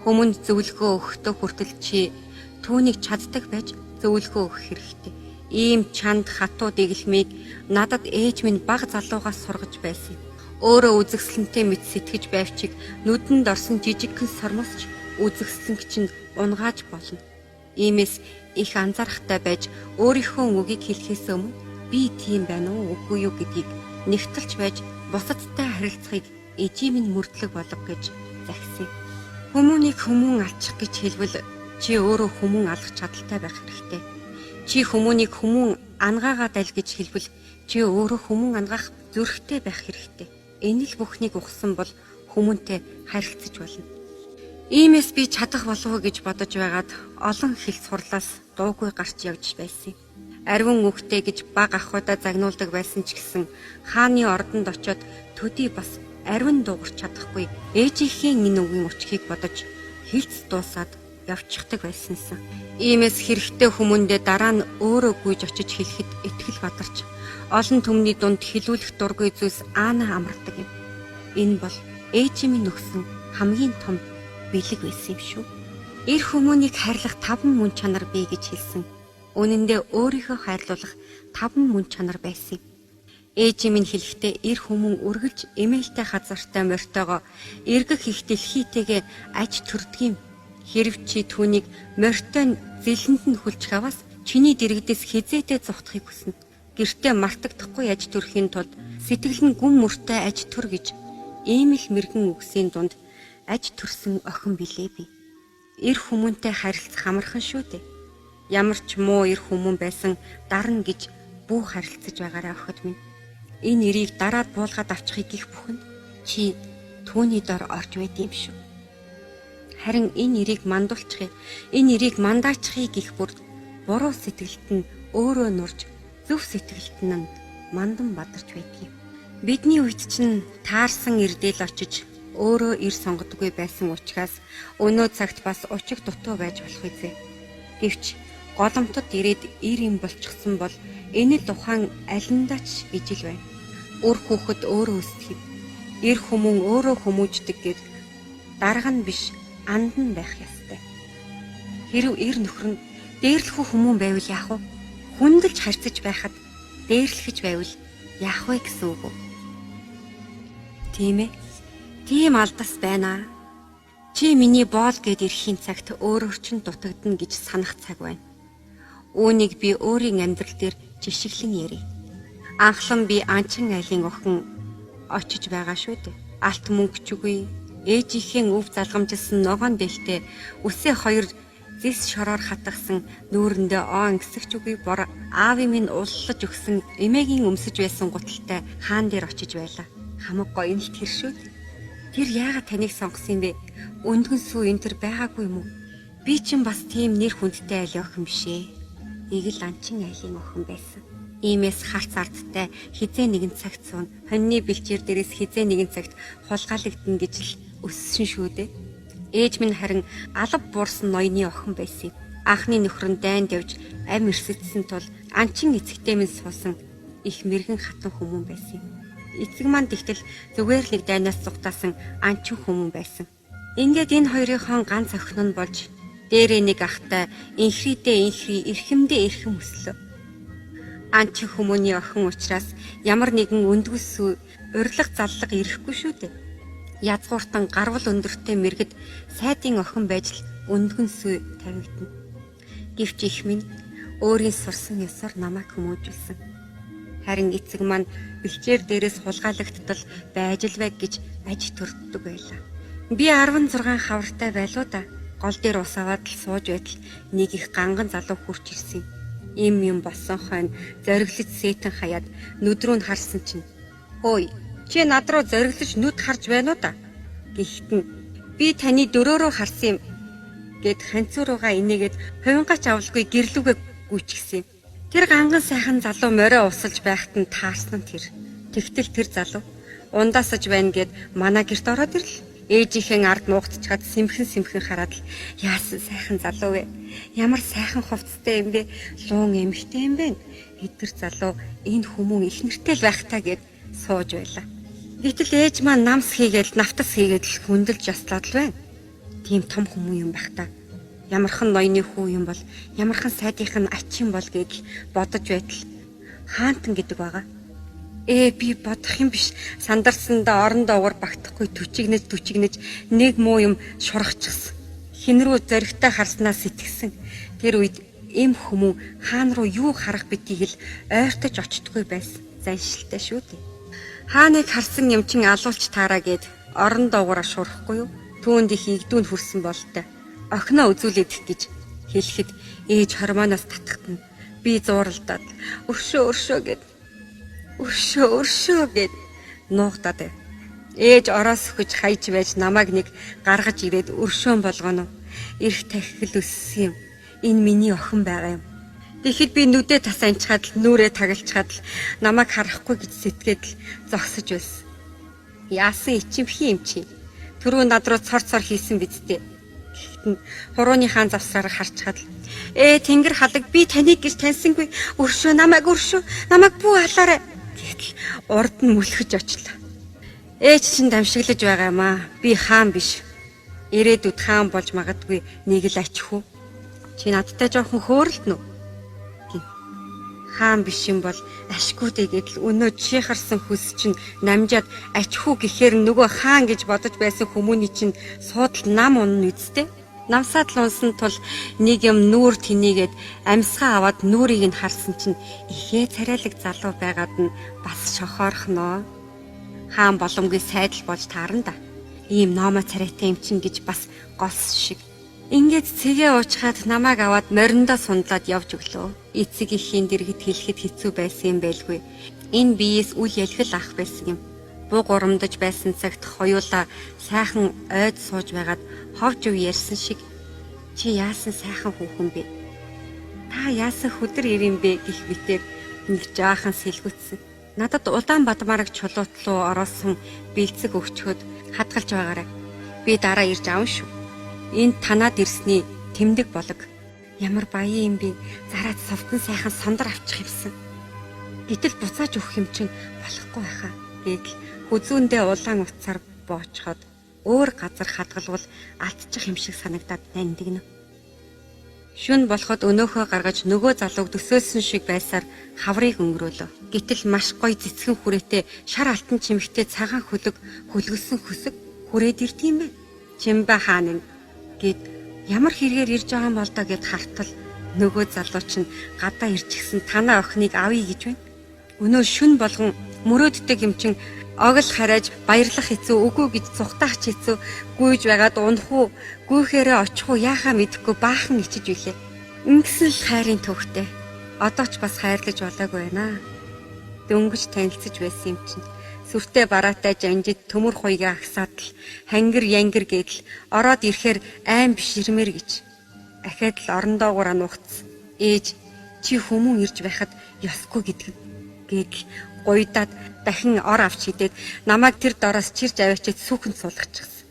Хүмүүнд зөвлөгөө өгөхдөө хүртэл чи түүнийг чаддаг байж зөвлөгөө өгөх хэрэгтэй. Ийм чанд хатуу дэглэмийг надад ээж минь баг залуугаас сургаж байсан юм. Өөрөө үзэсгэлэнтэй мэт сэтгэж байвчиг нүдэнд орсон жижигхэн сормосч үзэсгэлэнг чинь унгааж болно. Иймээс их анзаарахтай байж өөрийнхөө үгийг хэлэхээс өмнө би тийм байна уу үгүй юу гэдгийг нэгтэлж байж бусадтай харилцахыг эжийн минь мөрдлөг болго гэж захисан. Хүмүүнийг хүмүүн алчих гэж хэлбэл чи өөрөө хүмүүн алах чадaltaй байх хэрэгтэй. Чи хүмүүнийг хүмүүн ангаагаад аль гэж хэлбэл чи өөрөө хүмүүн ангаах зүрхтэй байх хэрэгтэй. Энэ л бүхнийг ухсан бол хүмүүнтэй харилцаж болно. Иймээс би чадах болов уу гэж бодож байгаад олон хэл сурлаас дуугүй гарч явж байсан юм. Ариун үхтэй гэж баг ахуйдаа загнуулдаг байсан ч гэсэн хааны ордонд очиод төдий бас ариун дуугарч чадахгүй ээжийнхээ энэ үгийн өчхийг бодож хилц дуусаад явчихдаг байсансан. Иймээс хэрэгтэй хүмүүндээ дараа нь өөрөө гүйж очиж хэлэхэд итгэл бадарч олон түмний дунд хилүүлэх дургүй зүйлс аана амардаг юм. Энэ бол ээжийн минь өгсөн хамгийн том бэлэг байсан юм шүү. Эр хүмүүнийг хайрлах 5 мөн чанар бий гэж хэлсэн. Үнэн дээр өөрийгөө хайрлуулах 5 мөн чанар байсан юм. Ээжийн минь хэлэхдээ эр хүмүүн үргэлж эмээлтэй хазартай морьтойгоо эргэх их дэлхийтэйгээ аж төрдөг юм. Хэрв чи түүнийг морьтой нь зэлэнд нь хүлчих аваас чиний дэрэгдээс хизээтэй зугтахыг хүснэ. Гэртээ мартагдахгүй аж төрхийн тулд сэтгэл нь гүн мөртэй аж төр гэж ийм л мэрэгэн үгсийн дунд аж төрсөн охин билээ би. Эр хүмүүнтэй харилцах амархан шүү дээ. Ямар ч муу эр хүмүүн байсан дарна гэж бүү харилцаж байгаарай охид минь. Энэ эрийг дараад буулгаад авчихыг гих бүхэнд чи түүний дор орж байд юм шүү. Харин энэ эрийг мандуулчихъя, энэ эрийг мандаачихъя гих бүрд буруу сэтгэлд нь өөрөө нурж зөв сэтгэлд нь мандан бадарч байдаг юм. Бидний үед чинь таарсан эрдэл очиж өөрөө эр сонгодоггүй байсан учраас өнөө цагт бас учиг дутуу байж болох үзээ. Гэвч голомтод ирээд эр юм болчихсон бол энэ л ухаан алиндаа ч ижил байна. Үр хүүхэд өөрөө өсдөг. Эр хүмүүн өөрөө хүмүүждэг гэд дарга нь биш анд нь байх ёстой. Хэрв эр нөхөр нь дээрлэхүү хүмүүн байвал яах вэ? Хүндэлж харьцаж байхад дээрлэхэж байвал яах вэ гэсэн үг үү? Тийм ээ. Тийм алдас байна. Чи миний боол гэд ирэхийн цагт өөрөөр чинь дутагдана гэж санах цаг байна. Үүнийг би өөрийн амьдрал дээр жишиглэн ярив. Анхлан би Анчин айлын охин очиж байгаа шүү дээ. Алт мөнгө ч үгүй. Ээжийнхээ өв залгамжилсан ногоон дэлтэй үсээ хоёр зис шороор хатгасан нүүрэндээ оон гисэгч үгүй бор аавын минь уллаж өгсөн эмээгийн өмсөж байсан гуталтай хаан дээр очиж байлаа. Хамаг гоё нь л тэр шүү дээ. Тэр яагаад таныг сонгосон юм бэ? Өндгөн сүү энэ төр байгаагүй юм уу? Би чинь бас тийм нэр хүндтэй айл охин биш ээ. Игэл Анчин айлын охин байсан. Иймээс харц ардтай хизээ нэгэн цагт суун хоньны бэлчээр дээрээс хизээ нэгэн цагт хулгайлагдана гэж л өссөн шүү дээ. Ээж минь харин алав буурсан ноёны охин байсан юм. Анхны нөхөр нь дайнд явж ам эрсэдсэн тул Анчин эцэгтэй минь суусан их мэрэгэн хатан хүмүүн байсан юм. Эцэг маань тэгтэл зүгээр л нэг дайнаас зугатаасан Анчин хүмүүн байсан. Ингээд энэ хоёрынхон ганц охин нь болж дээрээ нэг ахтай инхрийдээ инхри эрхэмдээ эрхэм өслөө. Анчин хүмүүний охин учраас ямар нэгэн өндгөс урилга заллага ирэхгүй шүү дээ. Язгууртан гарвал өндөртэй мэргэд сайдын охин байж л өндгөн сүй тавигдана. Гэвч их минь өөрийн сурсан ёсоор намайг хүмүүжүүлсэн. Харин эцэг маань бэлчээр дээрээс хулгайлагдтал байж л байг гэж аж төрддөг байлаа. Би 16 хавартай байлуу да. Гол дээр ус аваад л сууж байтал нэг их ганган залуу хурч ирсэн. Им юм болсон хойно зориглож сэтэн хаяад нүд рүү нь харсан чинь "Хөөе, чи над руу зориглож нүд харж байна уу да?" Гэхдээ нь би таны дөрөөрөө харсан юм гэд ханцуу руугаа инээгээд хувингач авалгүй гэрлүүгээ гүйчихсэн юм. Тэр ганган сайхан залуу морио усалж байхад нь таарсан тэр. Тэгтэл тэр залуу ундаасаж байна гэд манай гэрт ороод ирлээ. Ээжийнхээ ард нуугдчихад сэмхэн сэмхэн хараад л яасан сайхан залуу вэ? Ямар сайхан хувцастай юм бэ? Луун эмхтэй юм бэ? Эдгэр залуу энэ хүмүүн их нэртэй л байх та гэд сууж байлаа. Гэтэл ээж маань намс хийгээл нафтас хийгээд л хүндэлж яслаад л байна. Тийм том хүмүүн юм байх та. Ямархан ноёны хүү юм бол ямархан сайдынх нь ач юм бол гэдэл бодож байтал хаантан гэдэг байгаа. Би бодох юм биш. Сандарсандаа орон доогуур багтахгүй түчигнэж түчигнэж нэг муу юм шургачсан. Хин рүү зоригтой харснаа сэтгсэн. Тэр үед эм хүмүүн хаан руу юу харах битгий л ойртож очтгүй байсан. Заншилтай шүү дээ. Хааныг харсан юм чин алуулч таараа гэд орон доогуура шурахгүй юу? Түүнд их игдүүн хүрсэн болтой. Охиноо үзүүлээд гэж хэлэхэд ээж хормоноос татахтана. Би зууралдаад өршөө өршөө гэд өршөө өршөө гэд нуугдаад байв. Ээж ороос сөхөж хайж байж намайг нэг гаргаж ирээд өршөөн болгоно. Ирэх тахил өссөн юм. Энэ миний охин байгаа юм. Тэгэхэд би нүдээ тас анчхаад л нүрээ тагалчхаад л намайг харахгүй гэж сэтгээд л зогсож байсан. Яасан ичимхий юм чи. Түрүү над руу цор цор хийсэн биз дээ. Тэгэхэд нь хурууны хаан завсраар харчхаад л тэнгэр халаг би таныг гэж таньсангүй. Өршөө намайг өршөө. Намайг бүү халаарай. Гэтэл урд нь мүлхэж очлоо. Ээж чинь дамшиглаж байгаа юм аа. Би хаан биш. Ирээдүйд хаан болж магадгүй нэг л ач хүү. Чи надтай жоохон хөөрөлдөнө үү? Гин. Хаан биш юм бол ашгүй дээ гэдэл өнөө чихарсан хүс чинь намжаад ач хүү гэхээр нөгөө хаан гэж бодож байсан хүмүүний чинь суудал нам унна үсттэй. Намсаад л унсан тул нэг юм нүүр тэнийгээд амьсгаа аваад нүрийг нь харсан чинь ихээ царайлаг залуу байгаад нь бас шохоорхноо. Хаан боломгүй сайдал болж таарна да. Ийм номоо царайтай юм чинь гэж бас голс шиг. Ингээд цэгээ уучхаад намайг аваад мориндоо сундлаад явж өглөө. Эцэг эхийн дэргэд хэлэхэд хэцүү байсан юм байлгүй. Энэ биеэс үл ялгал ах байсан юм. Буг урамдаж байсан цагт хоёулаа сайхан ойд сууж байгаад ховж өв ярьсан шиг чи яасан сайхан хүүхэн бэ? Та яасан хүдэр ир юм бэ гэх мэтэр нэг жаахан сэлгүтсэн. Надад улаан бадмаараг чулуутлуу ороосон бэлцэг өгчхөд хадгалж байгаарай. Би дараа ирж авна шүү. Энд танаад ирсний тэмдэг болог. Ямар баян юм бэ? Зараад совтон сайхан сондөр авчих юмсан. Гэтэл буцааж өгөх юм чинь болохгүй байхаа. Гэтэл хүзүүндээ улаан утсаар боочход өөр газар хадгалвал алдчих юм шиг санагдаад нандигна. Шүн болоход өнөөхөө гаргаж нөгөө залууг төсөөлсөн шиг байсаар хаврыг өнгөрөөлөө. Гэтэл маш гоё цэцгэн хүрээтэй шар алтан чимэгтэй цагаан хөлөг хөлгөлсөн хөсөг хүрээд ирд юм бэ. Чимбэ хаан гэд ямар хэрэгээр ирж байгаа юм бол доо гэд хартал нөгөө залуу чинь гадаа ирчихсэн танаа охиныг авъя гэж байна. Өнөө шүн болгон мөрөөддөг юм чин огл харайж баярлах хэцүү үгүй гэж цухтаах ч хэцүү гүйж байгаад унах уу гүйхээрээ очих уу яахаа мэдэхгүй баахан ичиж билээ. Ингэсэн л хайрын төвхтэй. Одоо ч бас хайрлаж болоогүй байна. Дөнгөж танилцаж байсан юм чинь сүртэй бараатай жанжид төмөр хуйгаа агсаад л хангир янгир гэдэл ороод ирэхээр айн биширмээр гэж. Ахаад л орондоогоороо нухц. Ээж чи хүмүүн ирж байхад ёсгүй гэдэг нь гэдэл гуйдаад дахин ор авч хидээд намайг тэр дороос чирж аваачаад сүүхэнд суулгачихсан.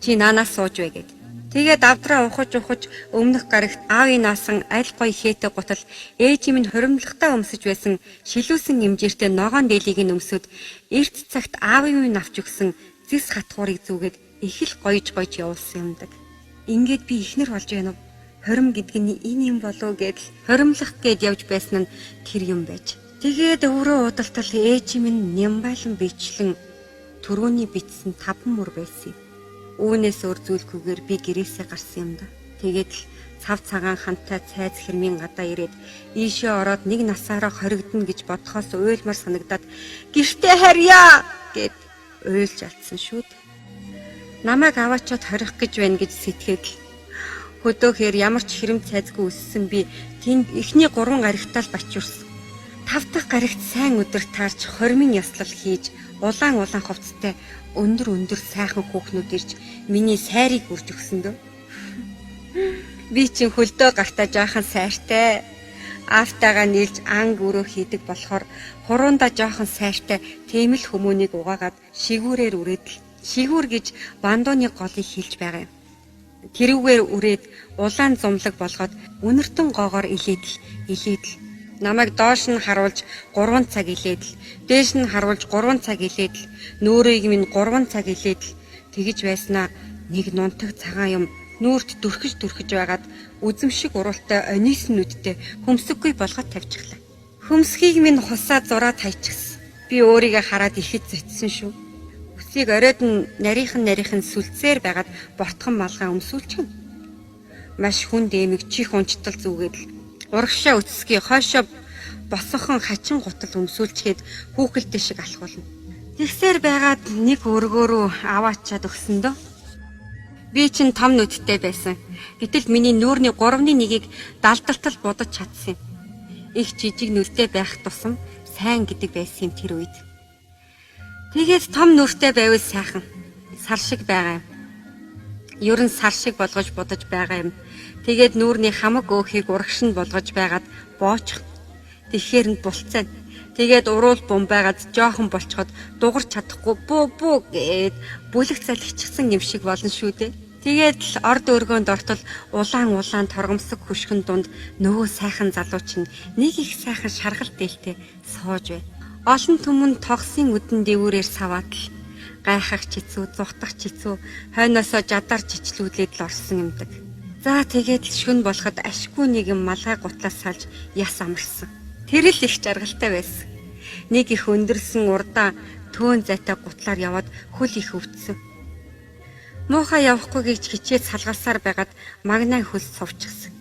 Чи наанаас сууж бай гэд. Тэгээд авдраа ухаж ухаж өмнөх гарагт аавын наасан аль гоё хээтэй гутал ээж минь хуримтлахтаа өмсөж байсан шилүүсэн имжээртэй ногоон дээлийг нь өмсөд эрт цагт аавын минь авч өгсөн зэс хатгуурыг зүгээд их л гоёж гоёж явуулсан юмдаг. Ингээд би ихнэр болж байна уу? Хорим гэдэг нь энэ юм болов гэдэл хоримлох гээд явж байсан нь тэр юм байж. Тэгээд өврөө удалтал ээж минь нямбайлан бичлэн түрүүний бичсэн 5 мөр байсан юм. Үүнээс өөр зүйлгүйгээр би гэрээсээ гарсан юм да. Тэгээд л цав цагаан хантай цайз хэрмийн гадаа ирээд ийшээ ороод нэг насаараа хоригдно гэж бодхоос уйлмар санагдаад гэртээ харьяа гэд уйлж алдсан шүү дээ. Намайг аваачаад хорих гэж байна гэж сэтгээд л хөдөөхөр ямар ч хэрэм цайзгүй өссөн би тэнд эхний 3 гаригтаа л бачуурсан. 5 дахь гарагт сайн өдөр таарч хормын ёслол хийж улаан улаан хувцастай өндөр өндөр сайхан хүүхнүүд ирж миний сайрыг үрж өгсөн дөө. Би чинь хөлдөө гартаа жаахан сайртай. Аавтайгаа нийлж анг өрөө хийдэг болохоор хуруунда жаахан сайртай тийм л хүмүүнийг угаагаад шигүүрээр үрээд л шигүүр гэж бандууны голыг хилж байгаа юм. Тэрүүгээр үрээд улаан зумлаг болгоод үнэртэн гоогоор илээд л илээд л намайг доош нь харуулж 3 цаг илээд л дээш нь харуулж 3 цаг илээд л нүүрийг минь 3 цаг илээд л тэгэж байснаа нэг нунтаг цагаан юм нүүрт дүрхэж дүрхэж байгаад үзэм шиг уруултай онисон нүдтэй хөмсөггүй болгоод тавьчихлаа. Хөмсгийг минь хусаа зураад хайчихсан. Би өөрийгөө хараад ихэд зөтсөн шүү. Үсийг оройд нь нарийнхан нарийнхан сүлцээр байгаад бортхон малгай өмсүүлчихнэ. Маш хүн дэмэг чих унчтал зүгээд л урагшаа өцсгий хойшоо босохон хачин гутал өмсүүлчихэд хүүхэлдэй шиг алхуулна. Тэгсээр байгаад нэг өргөөрөө аваачаад өгсөн дөө. Би чинь том нүдтэй байсан. Гэтэл миний нүүрний 3-ны 1-ийг далдалтал будаж чадсан юм. Их жижиг нүдтэй байх тусам сайн гэдэг байсан юм тэр үед. Тэгээд том нүртэй байвал сайхан. Сар шиг байгаа юм. Ер нь сар шиг болгож будаж байгаа юм. Тэгээд нүүрний хамаг өөхийг урагш нь болгож байгаад боочих. Тэгэхээр нь булцаа. Тэгээд уруул бум байгаад жоохон болцоход дугарч чадахгүй бүү бүү гээд бүлэг залхичихсан юм шиг болно шүү дээ. Тэгээд л орд өргөөнд ортол улаан улаан торгомсог хөшгөн дунд нөгөө сайхан залуу чинь нэг их сайхан шаргал дээлтэй сууж бай. Олон түмэн тогсын үдэн дэвүүрээр саваад л гайхах ч хэцүү, зугтах ч хэцүү, хойноосоо жадар чичлүүлээд л орсон юмдаг. За тэгээд л шүн болоход ашгүй нэгэн малгай гутлаас салж яс амарсан. Тэр л их жаргалтай байсан. Нэг их өндөрсөн урдаа төөн зайтай гутлаар яваад хөл их өвдсөн. Муухай явахгүй гэж хичээд салгалсаар байгаад магнаа хөл сувчихсан.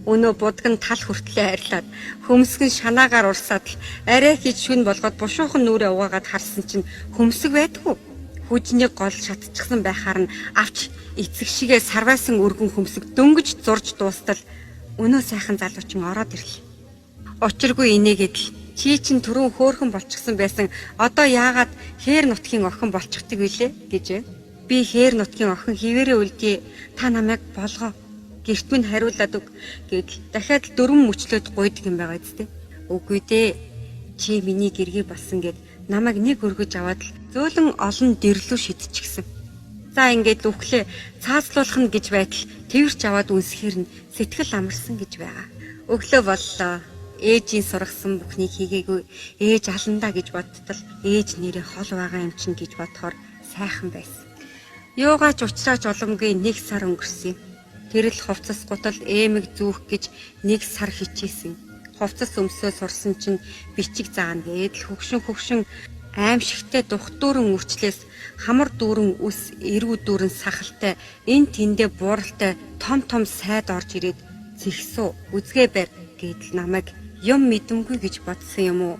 Өнөө будаг нь тал хүртлээ арилаад хөмсгөн шанаагаар урсаад л арай хийж шүн болгоод бушуухан нүрээ угаагаад харсан чинь хөмсөг байдгүй. Хүжний гол шатчихсан байхаар нь авч эцэг шигээ сарвайсан өргөн хөмсөг дөнгөж зурж дуустал өнөө сайхан залуучин ороод ирлээ. Учиргүй инээгээд л чи чин түрүүн хөөрхөн болчихсон байсан. Одоо яагаад хээр нутгийн охин болчихдөг вүлээ гэжээ. Би хээр нутгийн охин хിവэрээ үлдээ. Та намайг болгоо. Гэрт минь хариулаад өг гэдэл дахиад л дөрвөн мөчлөөд гуйдаг юм байгаа зү. Үгүй дээ. Чи миний гэргий болсон гэд намайг нэг өргөж аваад л зөөлөн олон дэрлүү шидчихсэн. За ингээд үхлээ цаазлуулах нь гэж байтал тэрч аваад үнсэхэр нь сэтгэл амарсан гэж байгаа. Өглөө боллоо. Ээжийн сургасан бүхнийг хийгээгүй ээж аландаа гэж бодтол ээж нэрээ хол байгаа юм чинь гэж бодохоор сайхан байсан. Юугаач уучраач уламгүй 1 сар өнгөрсөн юм. Тэр л хувцас гутал эмэг зүүх гэж 1 сар хичээсэн. Хувцас өмсөө сурсан чинь бичиг заана гээд л хөгшин аимшигтэй дух дүүрэн үрчлээс хамар дүүрэн үс эрүү дүүрэн сахалтай энэ тэндээ бууралтай том том сайд орж ирээд зэгсүү үзгээ барь гэдэл намайг юм мэдэмгүй гэж бодсон юм уу?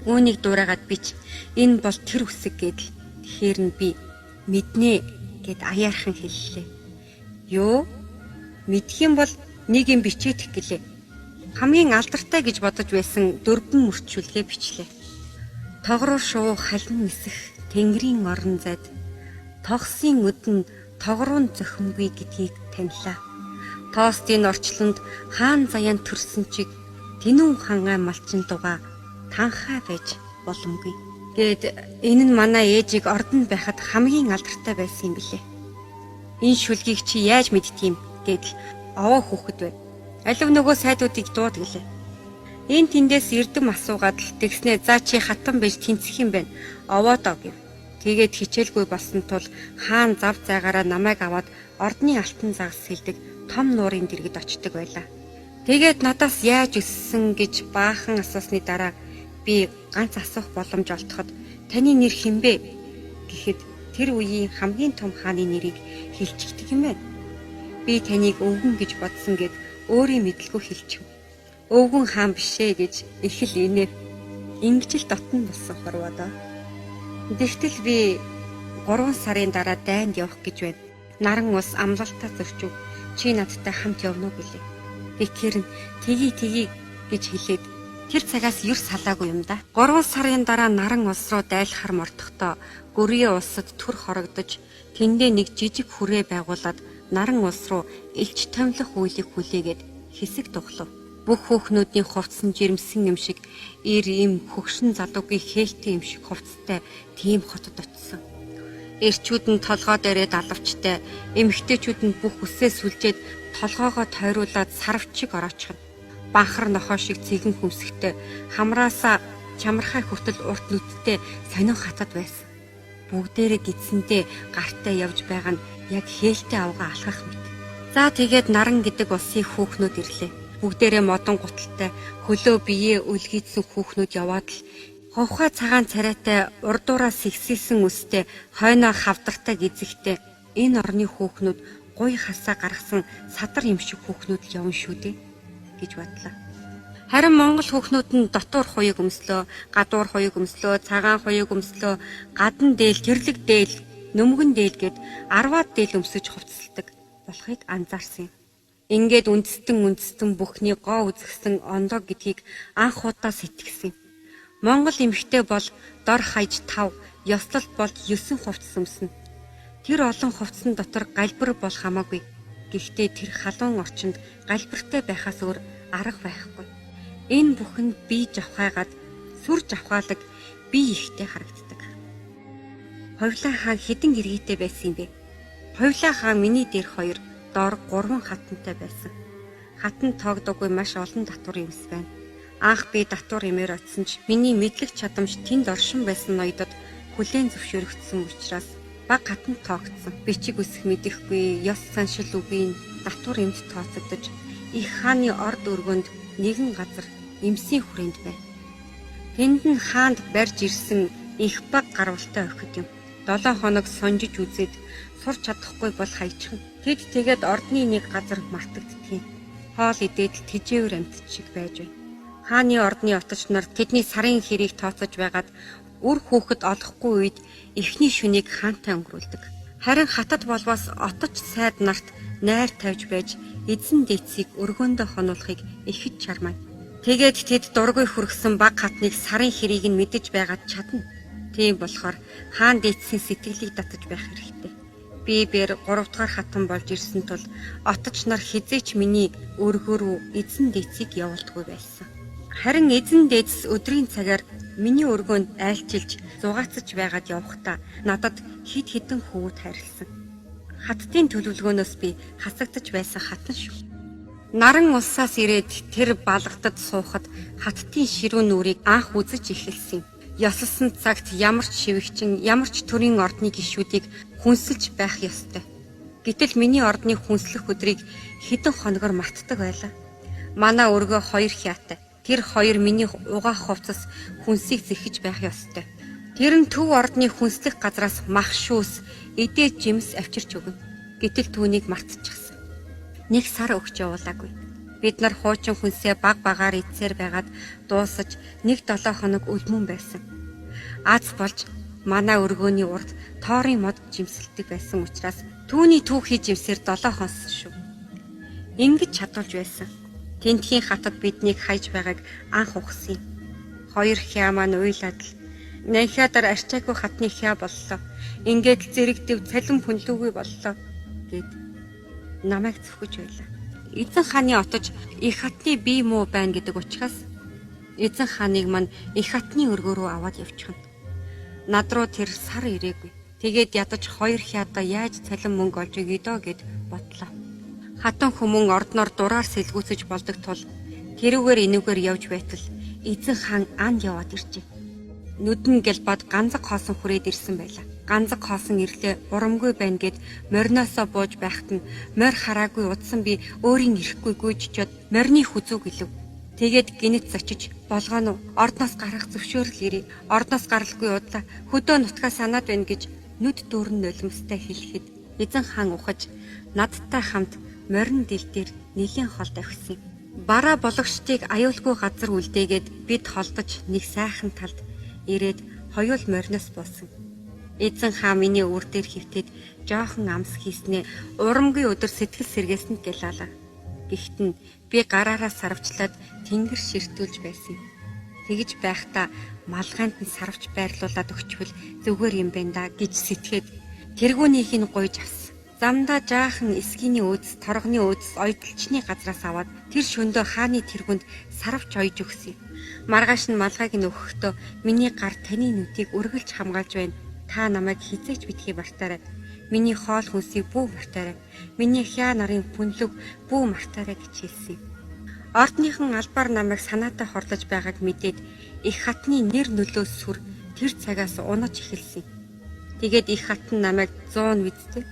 Үүнийг дуурайгаад бич энэ бол тэр үсэг гэдэл тэгэхээр нь би мэднэ гэд аяархан хэллээ. Юу? Мэдх юм бол нэг юм бичээдэх гэлээ. Хамгийн алдартай гэж бодож байсан 4 мөрчүүлгээ бичлээ. Тогруу шувуу халин нисэх тэнгэрийн орон зайд тогсын өдөн тогруун зохимгүй гэдгийг танилаа. Тоостын орчлонд хаан заяан төрсөн чиг тэнүүн хангай малчин дугаа танхай байж боломгүй. Гээд энэ нь манай ээжийг ордонд байхад хамгийн алдартай байсан юм билээ. Энэ шүлгийг чи яаж мэдтийм гэдэл овоо хүүхэд байв. Алив нөгөө сайдуудыг дууд гэлээ. Энэ тэндээс эрдэм асуугаад л тэгснээ за чи хатан байж тэнцэх юм байна. Овоодоо гэв. Тэгээд хичээлгүй болсон тул хаан зав зайгаараа намайг аваад ордны алтан загас сэлдэг том нуурын дэргэд очдог байлаа. Тэгээд надаас яаж өссөн гэж баахан асуусны дараа би ганц асуух боломж олдоход таны нэр хэн бэ гэхэд тэр үеийн хамгийн том хааны нэрийг хэлчихдэг юм байна. Би таныг өвгөн гэж бодсон гэд өөрийн мэдлгүй хэлчихв. Өвгөн хаан бишээ гэж их л инээв. Ингэж л дотн болсон хорвоодоо. Тэгтэл би 3 сарын дараа дайнд явах гэж байна. Наран ус амлалтаа зөрчив. Чи надтай хамт явна уу гэлээ. Тэгэхээр нь тгий тгий гэж хэлээд тэр цагаас ер салаагүй юм да. 3 сарын дараа наран улс руу дайлахар мордохдоо Гүрье улсад төр хорогдож тэндээ нэг жижиг хүрээ байгуулад наран улс руу элч томилох үйлийг хүлээгээд хэсэг дуглав. Бүх хүүхнүүдийн хувцсан жирэмсэн юм шиг эр им хөгшин залуугийн хээлтэй юм шиг хувцастай тийм хотод очсон. Эрчүүд нь толгой дээрээ далавчтай, эмэгтэйчүүд нь бүх үсээ сүлжээд толгоогоо тойруулаад сарвчиг ороочихно. Банхар нохоо шиг цэгэн хөмсгтэй, хамраасаа чамархай хүртэл урт нүдтэй сонин хатад байсан. Бүгдээрээ гидсэндээ гартаа явж байгаа нь яг хээлтэй авгаа алхах мэт. За тэгээд наран гэдэг улсын хүүхнүүд ирлээ. Бүгдээрээ модон гуталтай хөлөө биеэ өлгийдсэн хүүхнүүд яваад л хувхаа цагаан царайтай урдуураа сэгсэлсэн үстэй хойноо хавдартай гизэгтэй энэ орны хүүхнүүд гуй хасаа гаргасан садар юм шиг хүүхнүүд л явна шүү дээ гэж бодлоо. Харин монгол хүүхнүүд нь дотуур хуйг өмслөө, гадуур хуйг өмслөө, цагаан хуйг өмслөө, гадна дээл, тэрлэг дээл, нөмгөн дээл гэд 10-аад дээл өмсөж хувцасладаг болохыг анзаарсан юм. Ингээд үндэстэн бүхний гоо үзэсгэлэн ондоо гэдгийг анх удаа сэтгэсэн юм. Монгол эмэгтэй бол дор хаяж 5, ёслол бол 9 хувцас өмснө. Тэр олон хувцсан дотор галбир бол хамаагүй. Гэхдээ тэр халуун орчинд галбиртай байхаас өөр арга байхгүй. Энэ бүхэнд бие жавхайгаад сүр жавхаалаг бие ихтэй харагддаг. Хувлаа хаан хэдэн гэргийтэй байсан юм бэ? Хувлаа хаан миний дээр 2, дор 3 хатантай байсан. Хатан тоогдоогүй маш олон татвар юмс байна. Анх би татвар имээр очсон ч миний мэдлэг чадамж тэнд оршин байсан ноёдод хүлээн зөвшөөрөгдсөн учраас баг хатан тоогдсон. Бичиг үсэх мэдэхгүй, ёс заншил үгийн татвар имд тооцогдож их хааны орд өргөнд нэгэн газар эмсийн хүрээнд байв. Тэнд нь хаанд барьж ирсэн их баг гарвалтай охид юм. 7 хоног сонжиж үзээд сурч чадахгүй бол хайчихна. Тэд тэгээд ордны нэг газар мартагддгийг. Хоол идээд л тэжээвэр амьтад шиг байж байна. Хааны ордны оточ нар тэдний сарын хэрийг тооцож байгаад үр хүүхэд олохгүй үед эхний шөнийг хаантай өнгөрүүлдэг. Харин хатад болвоос оточ сайд нарт найр тавьж байж эзэн дээдсийг өргөөндөө хонуулахыг ихэд чармаа. Тэгээд тэд дургүй хүргэсэн баг хатныг сарын хэрийг нь мэдэж байгаад чадна. Тийм болохоор хаан дээдсийн сэтгэлийг татаж байх хэрэгтэй. Би бэр 3 дугаар хатан болж ирсэн тул оточ нар хизээч миний өргөө рүү эзэн дээдсийг явуулдаггүй байсан. Харин эзэн дээдс өдрийн цагаар Миний өргөөнд айлчилж зугаацаж байгаад явхдаа надад хэд хэдэн хөвгүүд хайрлсан. Хаттын төлөвлөгөөнөөс би хасагдаж байсан хатан шүү. Наран улсаас ирээд тэр балгадад суухад хаттын ширүүн нүрийг анх үзэж эхэлсэн юм. Ёсолсон цагт ямар ч шивэгчин, ямар ч төрийн ордны гишүүдийг хүнсэлж байх ёстой. Гэтэл миний ордны хүнслэх өдрийг хэдэн хоногор мартдаг байлаа. Манай өргөө хоёр хяатай. Тэр хоёр миний угаах хувцас хүнсийг зэхэж байх ёстой. Тэр нь төв ордны хүнслэх газраас мах шүүс, эдээ жимс авчирч өгнө. Гэтэл түүнийг мартчихсан. Нэг сар өгч явуулаагүй. Бид нар хуучин хүнсээ баг багаар идсээр байгаад дуусаж нэг 7 хоног өлмөн байсан. Аз болж манай өргөөний урд тоорын мод жимсэлдэг байсан учраас түүний түүхий жимсээр 7 хонсон шүү. Ингэж чадуулж байсан. Тентхийн хатад биднийг хайж байгааг анх ухсан юм. Хоёр хяа маань уйлаад л нанхиадар арчаагүй хатны хяа боллоо. Ингээд л зэрэг дэв цалин хүнлүүгүй боллоо гэд намайг зүхэж байлаа. Эзэн хааны отож их хатны бие муу байна гэдэг учраас эзэн хааныг мань их хатны өргөө рүү аваад явчихна. Над руу тэр сар ирээгүй. Тэгээд ядаж хоёр хяадаа яаж цалин мөнгө олж өгье дөө гэд бодлоо. Хатан хүмүүн ордноор дураар сэлгүүцэж болдог тул тэрүүгээр энүүгээр явж байтал эзэн хаан ан яваад иржээ. Нүдэн гэлбад ганцаг хоосон хүрээд ирсэн байлаа. Ганцаг хоосон ирлээ урамгүй байна гэд мориноосоо бууж байхад нь морь хараагүй удсан би өөрийн ирэхгүй гүйж чод морины хүзүү гэлв. Тэгээд гинэт зочиж болгоно уу ордноос гарах зөвшөөрөл ирээ. Ордноос гаралгүй удлаа хөдөө нутгаа санаад байна гэж нүд дүүрэн нулимстай хэлэхэд эзэн хаан ухаж надтай хамт морин дил дээр нэлийн хол давхисан. Бараа бологчдыг аюулгүй газар үлдээгээд бид холдож нэг сайхан талд ирээд хоёул мориноос буусан. Эзэн хаан миний өвөр дээр хөвтөд жоохон амс хийснээ урамгүй өдөр сэтгэл сэргээсэнд гэлаалаа. Гэхдээ нь би гараараа сарвчлаад тэнгэр ширтүүлж байсан юм. Тэгж байхдаа малгайнд нь сарвч байрлуулад өгчвөл зүгээр юм байна да гэж сэтгээд тэргүүнийх нь гуйж авсан. Замдаа жаахан эсгийний өөдс, торгоны өөдс ойдолчны газраас аваад тэр шөндөө хааны тэргүнд сарвч ойж өгсөн юм. Маргааш нь малгайг нь өгөхдөө миний гар таны нүдийг үргэлж хамгаалж байна. Та намайг хизээч битгий мартаарай. Миний хоол хүнсийг бүү мартаарай. Миний хяа нарын хүнлэг бүү мартаарай гэж хэлсэн юм. Ордныхан албаар намайг санаатай хорлож байгааг мэдээд их хатны нэр нөлөө сүр тэр цагаас унаж эхэлсэн. Тэгээд их хатан намайг 100 үсттэй.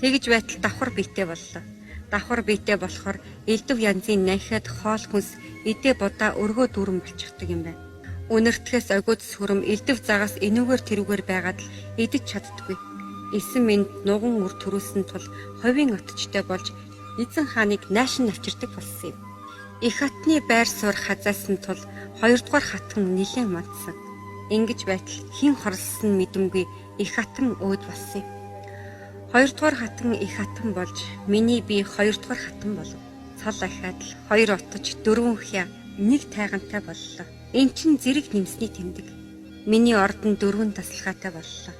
Тэгж байтал давхар биетэй боллоо. Давхар биетэй болохоор элдв янзын нанхиад хоол хүнс эдээ будаа өргөө дүүрэн болчихдог юм байна. Үнэртгэс огиод сүрэм элдв загас энүүгээр тэрүүгээр байгаад л идэж чаддаггүй. Эсэн минь нуган үр төрүүлсэн тул ховийн отчтой болж эзэн хааныг наашин авчирдаг болсон юм. Их хатны байр суурь хазаасан тул хоёрдугаар хатан нэлээд мандсан. Ингэж байтал хэн хорлсон мэдэмгүй их хатан өөд болсон юм. Хоёрдугаар хатан их хатан болж миний бие хоёрдугаар хатан болов. Цол ахиад л хоёр отож дөрвөн хя нэг тайгантай боллоо. Эн чин зэрэг нэмсний тэмдэг. Миний ордон дөрвөн тасалгаатай боллоо.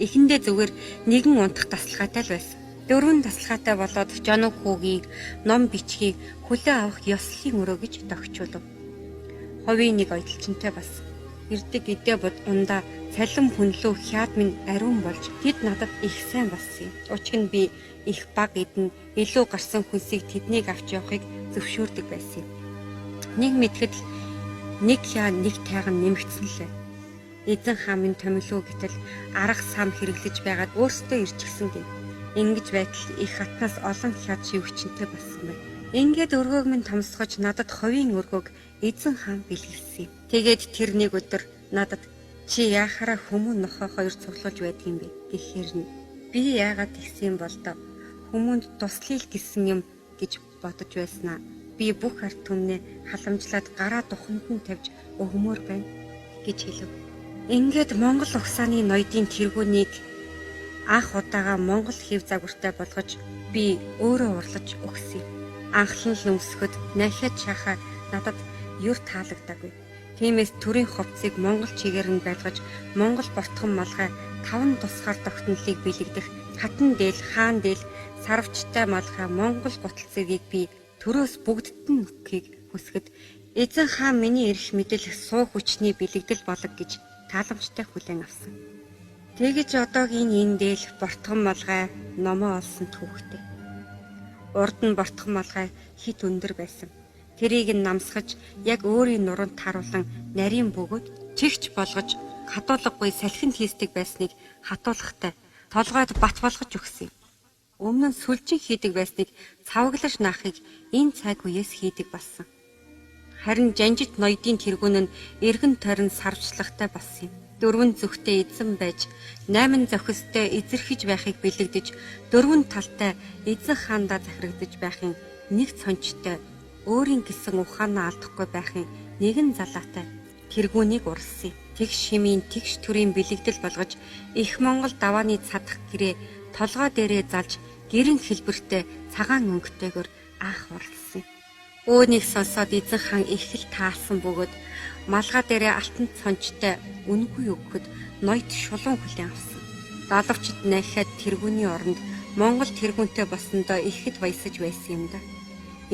Эхэндээ зүгээр нэгэн унтах тасалгаатай л байсан. Дөрвөн тасалгаатай болоод жоног хүүгийн ном бичгийг хүлээ авах ёслолын өрөө гэж тохиолов. Ховын нэг ойдолчинтой бас ирдэг эдээ бод ундаа цалин хүнлүү хяад минь ариун болж тэд надад их сайн болсон юм. Учир нь би их баг эдэн илүү гарсан хүнсийг тэднийг авч явахыг зөвшөөрдөг байсан юм. Нэг мэдхэд л нэг хяа нэг тайган нэмэгдсэн лээ. Эзэн хаан минь томилуу гэтэл арга сам хэрэглэж байгаад өөртөө ирчихсэн гин. Ингэж байтал их хатнаас олон хяад шивгчэнтэй болсон байна. Ингээд өргөөг минь томсгож надад ховийн өргөөг эзэн хаан бэлгэлсэн юм. Тэгээд тэр нэг өдөр надад чи яахаараа хүмүүн нохой хоёр цуглуулж байдаг юм бэ гэхээр нь би яагаад тэгсэн юм бол доо хүмүүнд туслая л гэсэн юм гэж бодож байснаа. Би бүх ард түмнээ халамжлаад гараа духанд нь тавьж өгмөр байна гэж хэлв. Ингээд Монгол угсааны ноёдын тэргүүнийг анх удаага Монгол хэв загвартай болгож би өөрөө урлаж өгсөн юм. Анхлан л өмсөхөд нахиад шахаа надад юр таалагдаагүй. Тиймээс төрийн хувцсыг Монгол чигээр нь байлгаж Монгол бортгон малгай таван тусгаар тогтнолыг бэлэгдэх хатан дээл хаан дээл сарвчтай малгай Монгол гутал зэргийг би төрөөс бүгдд нь өгөхийг хүсэхэд Эзэн хаан миний эрх мэдэл суу хүчний бэлэгдэл болог гэж тааламжтай хүлээн авсан. Тэгэж одоогийн энэ дээл бортгон малгай номоо олсон түүхтэй. Урд нь бортгон малгай хит өндөр байсан. Тэрийг нь намсгаж яг өөрийн нуруунд тааруулан нарийн бөгөөд чигч болгож хатуулгагүй салхинд хийсдэг байсныг хатуулгатай толгойд бат болгож өгсөн юм. Өмнө нь сүлжин хийдэг байсныг цавглаж наахыг энэ цаг үеэс хийдэг болсон. Харин жанжит ноёдын тэргүүн нь эргэн тойрон сарвчлагтай болсон юм. Дөрвөн зүгтээ эзэн байж, найман зохистой эзэрхэж байхыг бэлэгдэж, дөрвөн талтай эзэн хаандаа захирагдаж байхын нэг цончтой өөрийн гэсэн ухаанаа алдахгүй байхын нэгэн залаатай тэргүүнийг уралсан юм. Тэгш химийн тэгш төрийн бэлэгдэл болгож их Монгол давааны цадах гэрээ толгой дээрээ залж гэрэн хэлбэртэй цагаан өнгөтэйгөр анх уралсан юм. Үүнийг сонсоод эзэн хаан их л таалсан бөгөөд малгай дээрээ алтан цончтой үнэгүй өгөхөд ноёд шулуун хүлээн авсан. Далавчид нахиад тэргүүний оронд Монгол тэргүүнтэй болсондоо ихэд баясаж байсан юм да.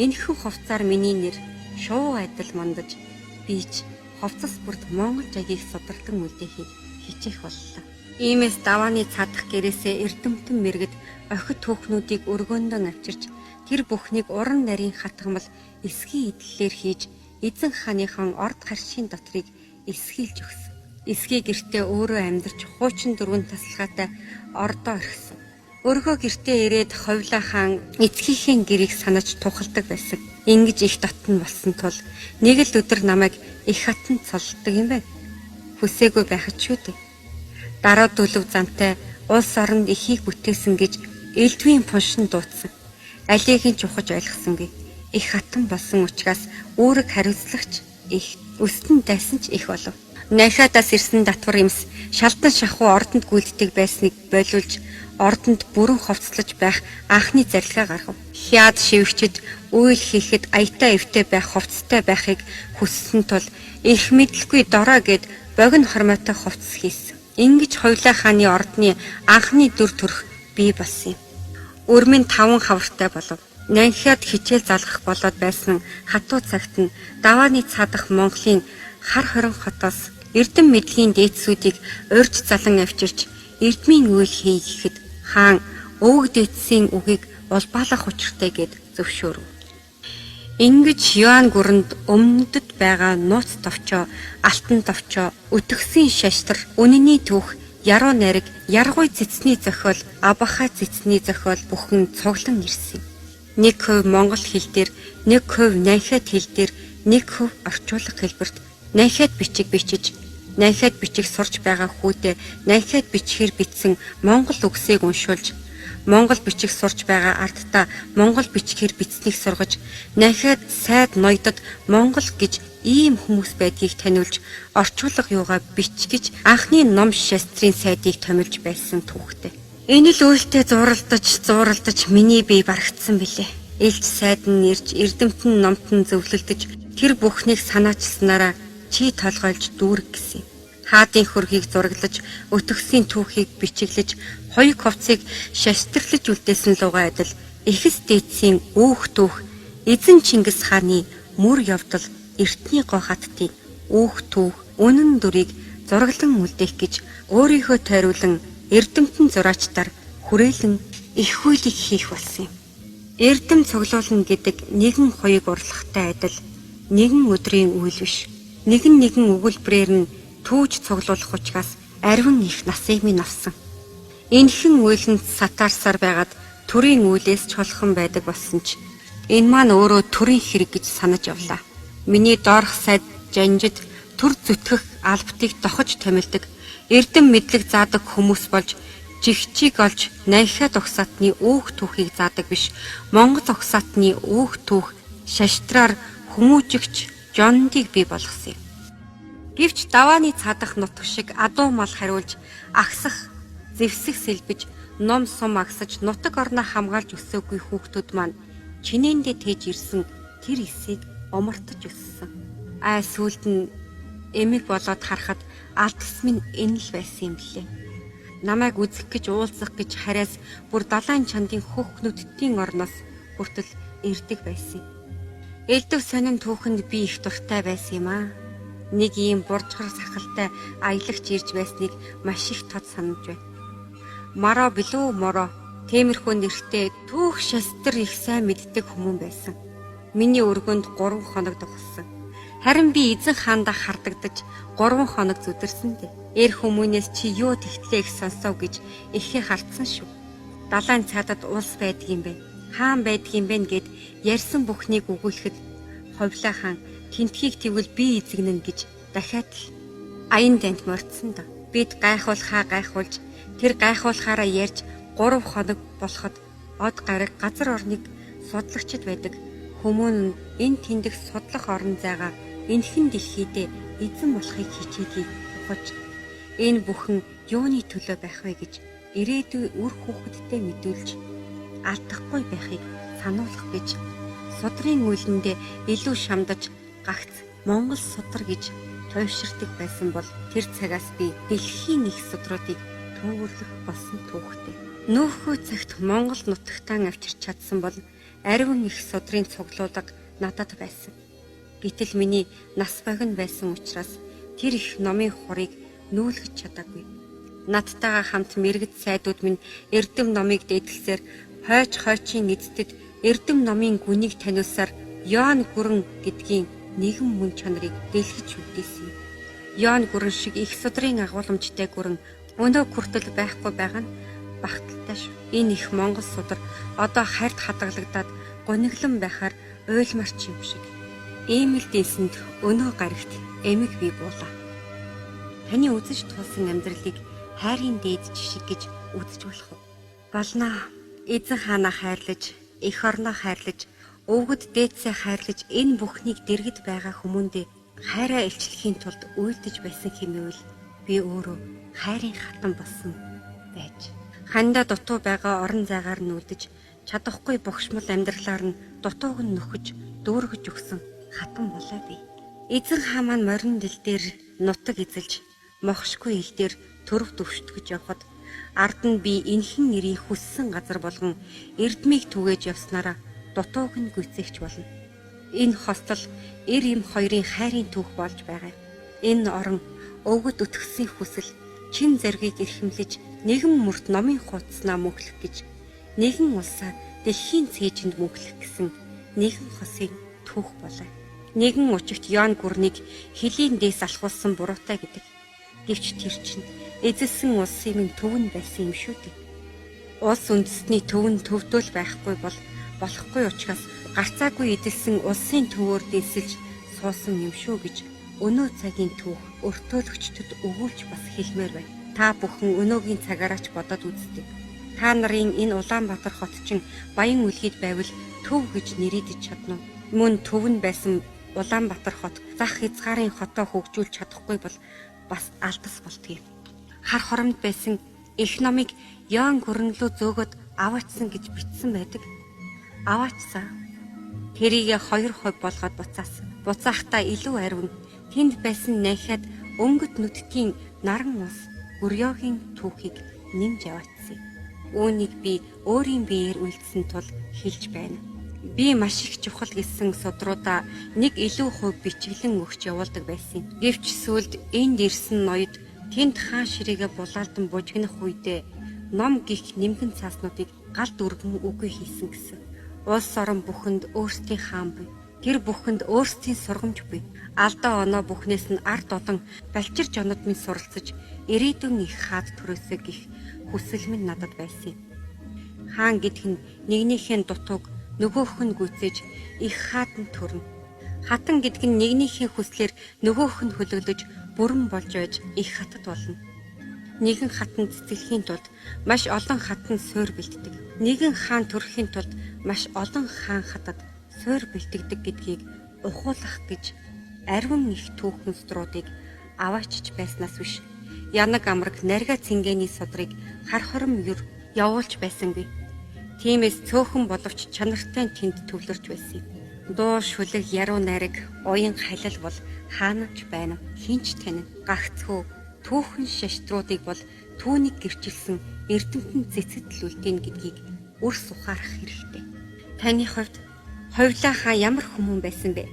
Энэхүү хувцаар миний нэр шувуу адил мандаж би ч хувцас бүрт Монгол жагийг сударлан үлдээхийг хичээх боллоо. Иймээс давааны цадах гэрээсээ эрдэмтэн мэргэд охид түүхнүүдийг өргөөндөө авчирч тэр бүхнийг уран нарийн хатгамал эсхий эдлэлээр хийж эзэн хааныхан орд гаршийн дотрыг эсхийлж өгсөн. Эсхий гэртээ өөрөө амьдарч хуучин дөрвөн тасалгаатай ордоо орхисон. Өргөө гэртээ ирээд Ховлаа хаан эцгийнхээ гэрийг санаж тухалдаг байсан. Ингэж их дотн болсон тул нэг л өдөр намайг их хатан цоллдог юм байна. Хүсээгүй байхад шүү дээ. Дараа дөлөв зантай улс оронд ихийг бүтээсэн гэж элдвийн пуншин дуудсан. Алийг нь ч ухаж ойлгосонгүй. Их хатан болсон учраас үүрэг хариуцлагч их, өстөн дайсан ч их болов. Нахиадаас ирсэн татвар эмс шалдан шахуу ордонд гүйлддэг байсныг болиулж ордонд бүрэн ховцлож байх анхны зарилгаа гаргав. Хяад шивгчид үйл хийхэд аятай эвтэй байх хувцастай байхыг хүссэн тул эрх мэдлгүй дорой гэд богино хормойтой хувцас хийсэн. Ингэж Ховлаа хааны ордны анхны дүр төрх бий болсон юм. Өрмийн 5 хавартай болов. Нанхиад хичээл залгах болоод байсан хатуу цагт нь давааны цаадах Монголын хар хорин хотоос эрдэм мэдлэгийн дээдсүүдийг урьж залан авчирч эрдмийн үйл хий гэхэд хаан өвөг дээдсийн үгийг улбаалах учиртай гэд зөвшөөрөв. Ингэж Юан гүрэнд өмнөдөд байгаа нууц товчоо, алтан товчоо, өтгөсөн шаштар, үнэний түүх, яруу найраг, яргуй цэцний зохиол, абахай цэцний зохиол бүхэн цуглан ирсэн юм. 1% монгол хэл дээр, 1% нанхиад хэл дээр, 1% орчуулга хэлбэрт нанхиад бичиг бичиж, нанхиад бичиг сурч байгаа хүүдээ нанхиад бичгээр бичсэн монгол үгсийг уншуулж, монгол бичиг сурч байгаа ардтаа монгол бичгээр бичснийг сургаж, нанхиад сайд ноёдод монгол гэж ийм хүмүүс байдгийг таниулж, орчуулга юугаа бич гэж анхны ном шастрын сайдыг томилж байсан түүхтэй. Энэ л үйлдэл зуралдаж миний бие барагдсан билээ. Элч сайд нь ирж эрдэмтэн номтон зөвлөлдөж тэр бүхнийг санаачилснараа чи толгойлж дүүрэг гэсэн юм. Хаадын хөрхийг зураглаж, өтгөсийн түүхийг бичиглэж, хоёуг хувцсыг шастарлаж үлдээсэн лугаа адил эхэс дээдсийн үүх түүх эзэн Чингис хааны мөр явдал эртний гоо хаттын үүх түүх үнэн дүрийг зураглан үлдээх гэж өөрийнхөө тойруулан эрдэмтэн зураачдаар хүрээлэн их үйлийг хийх болсон юм. Эрдэм цуглуулна гэдэг нэгэн хуйг урлахтай адил нэгэн өдрийн үйл биш. Нэгэн нэгэн өгүүлбэрээр нь түүж цуглуулах учраас ариван их насыг минь авсан. Энэхэн үйлэнд сатаарсаар байгаад төрийн үйлээс ч холхон байдаг болсон ч энэ маань өөрөө төрийн хэрэг гэж санаж явлаа. Миний доорх сайд жанжид төр зүтгэх албатыг дохож томилдог, эрдэм мэдлэг заадаг хүмүүс болж жигчийг олж нанхиад угсаатны үүх түүхийг заадаг биш. Монгол угсаатны үүх түүх шаштраар хүмүүжигч Жондыг бий болгосон юм. Гэвч давааны цадах нутаг шиг адуу мал хариулж агсах, зэвсэг сэлбэж, ном сум агсаж нутаг орноо хамгаалж өсөөгүй хүүхдүүд маань чинээндээ тээж ирсэн тэр эсийг омортож өссөн. Ай сүүлд нь эмэг болоод харахад алдас минь энэ л байсан юм лээ. Намайг үзэх гэж уулзах гэж хариас бүр далайн чандын хөөхнүүдтийн орноос хүртэл ирдэг байсан юм. Элдв сонин түүхэнд би их дуртай байсан юм аа. Нэг ийм буржгар сахалтай аялагч ирж байсныг маш их тод санаж байна. Маро билүү моро тиймэрхүү нэртэй түүх шастар их сайн мэддэг хүмүүн байсан. Миний өргөнд 3 хоног духалсан. Харин би эзэн хаандаа хардагдаж 3 хоног зүдэрсэн дээ. Эр хүмүүнээс чи юу тэгтлээ их сонсов гэж ихээ хардсан шүү. Далайн цаадад улс байдаг юм бэ? Хаан байдаг юм бэ гэд ярьсан бүхнийг өгүүлэхэд Ховлаа хаан тентхийг тэгвэл би эзэгнэн гэж дахиад л аян данд мордсон доо. Бид гайхуулхаа гайхуулж тэр гайхуулахаараа ярьж 3 хоног болоход од гараг газар орныг судлагчд байдаг хүмүүн нь энэ тэндэх судлах орон зайгаа энхэн дэлхийдээ эзэн болохыг хичээдгийг ухаж энэ бүхэн юуны төлөө байх вэ гэж ирээдүй үр хүүхэдтэй мэдүүлж алдахгүй байхыг сануулах гэж судрын үлэндээ илүү шамдаж гагц Монгол судар гэж туйширдаг байсан бол тэр цагаас би дэлхийн их судруудыг төвөрлөх болсон түүхтэй. Нүүхүү цагт Монгол нутагтаа авчирч чадсан бол ариун их судрын цуглуулга надад байсан. Гэтэл миний нас богино байсан учраас тэр их номын хурыг нүүлгэж чадаагүй. Надтайгаа хамт мэргэд сайдууд минь эрдэм номыг дээдлсээр хойч хойчийн эцдэд эрдэм номын гүнийг таниулсаар Йоан Гүрэн гэдгийн нэгэн мөн чанарыг дэлгэж үдээсэн юм. Йоан Гүрэн шиг их судрын агуулмжтай гүрэн өнөө хүртэл байхгүй байгаа нь багталтай шүү. Энэ их Монгол судар одоо харьд хадгалагдаад гуниглан байхаар уйлмарч юм шиг. Ийм л дээсэнд өнөө гарагт эмэг би буулаа. Таны үзэж туулсан амьдралыг хайрын дээд жишг гэж үзэж болох уу? Болноо. Эзэн хаанаа хайрлаж, эх орноо хайрлаж, өвгөд дээдсээ хайрлаж энэ бүхнийг дэргэд байгаа хүмүүндээ хайраа илчлэхийн тулд үйлдэж байсан хэмээвэл би өөрөө хайрын хатан болсон байж. Хандаа дутуу байгаа орон зайгаар нь үлдэж чадахгүй богшмол амьдралаар нь дутууг нь нөхөж дүүргэж өгсөн хатан болоо би. Эзэн хаан маань морин дэл дээр нутаг эзэлж мохшгүй ил дээр төрөв төвшдгөж явхад ард нь би энхэн нэрийн хүссэн газар болгон эрдмийг түгээж явснараа дутууг нь гүйцээгч болно. Энэ хостол эр им хоёрын хайрын түүх болж байгаа юм. Энэ орон өвгөд өтгсөн хүсэл чин зоригийг эрхэмлэж нэгэн мөрт номын хуудаснаа мөнхлөх гэж нэгэн улсаа дэлхийн цээжинд мөнхлөх гэсэн нэгэн хосын түүх болоо. Нэгэн учигт Йоан гүрнийг хөлийн дээс алхуулсан буруутай гэдэг. Гэвч тэр чинь эзэлсэн улсын минь төв нь байсан юм шүү дээ. Улс үндэстний төв нь төвдөөл байхгүй бол болохгүй учраас гарцаагүй эдэлсэн улсын төвөөр дээсэлж суусан юм шүү гэж өнөө цагийн түүх өртөөлөгчдөд өгүүлж бас хэлмээр байна. Та бүхэн өнөөгийн цагаараач бодоод үзтээ. Та нарын энэ Улаанбаатар хот чинь баян үлгийд байвал төв гэж нэрийдэж чадна уу? Мөн төв нь байсан Улаанбаатар хот зах хязгаарын хотоо хөгжүүлж чадахгүй бол бас алдас болдгийг. Хар хоромд байсан их номыг Йоан гүрэнлүү зөөгөөд аваачсан гэж бичсэн байдаг. Аваачсан. Тэрийг 2% болгоод буцаасан. Буцаахтаа илүү ариун тэнд байсан нанхиад өнгөт нүдтийн наран ус Гүрьёгийн түүхийг нэмж аваачсан. Үүнийг би өөрийн биеэр үлдсэн тул хэлж байна. Би маш их чухал гэсэн судруудаа нэг илүү хувь бичиглэн өгч явуулдаг байсан юм. Гэвч сүүлд энд ирсэн ноёд тэнд хаан ширээгээ булаалдан бужигнах үедээ ном гих нэмгэн цааснуудыг гал дүргэн үгүй хийсэн гэсэн. Улс орон бүхэнд өөрсдийн хаан буй. Тэр бүхэнд өөрсдийн сургамж буй. Алдаа оноо бүхнээс нь ард олон балчир жонод минь суралцаж ирээдүйн их хаад төрөөсөө гих хүсэл минь надад байсан юм. Хаан гэдг нь нэгнийхээ дутууг нөгөөх нь гүйцээж их хаад нь төрнө. Хатан гэдг нь нэгнийхээ хүслээр нөгөөх нь хөлөглөж бүрэн болж байж их хатад болно. Нэгэн хатан цэцэглэхийн тулд маш олон хатан суур бэлддэг. Нэгэн хаан төрөхийн тулд маш олон хаан хатад суур бэлтгэдэг гэдгийг ухуулах гэж ариун их түүхэн судруудыг аваачиж байснаас биш. Янаг амраг нарга цэнгэний судрыг хар хором юр явуулж байсангүй. Тиймээс цөөхөн боловч чанартай тэнд төвлөрч байсан юм. Дуу шүлэг яруу найраг уян халил бол хаанч байна хинч танин гагцхүү түүхэн шаштруудыг бол түүнийг гэрчилсэн эрдэмтэн цэцэд л үлдээн гэдгийг үрс ухаарах хэрэгтэй. Таны хувьд Хувлаа хаан ямар хүмүүн байсан бэ?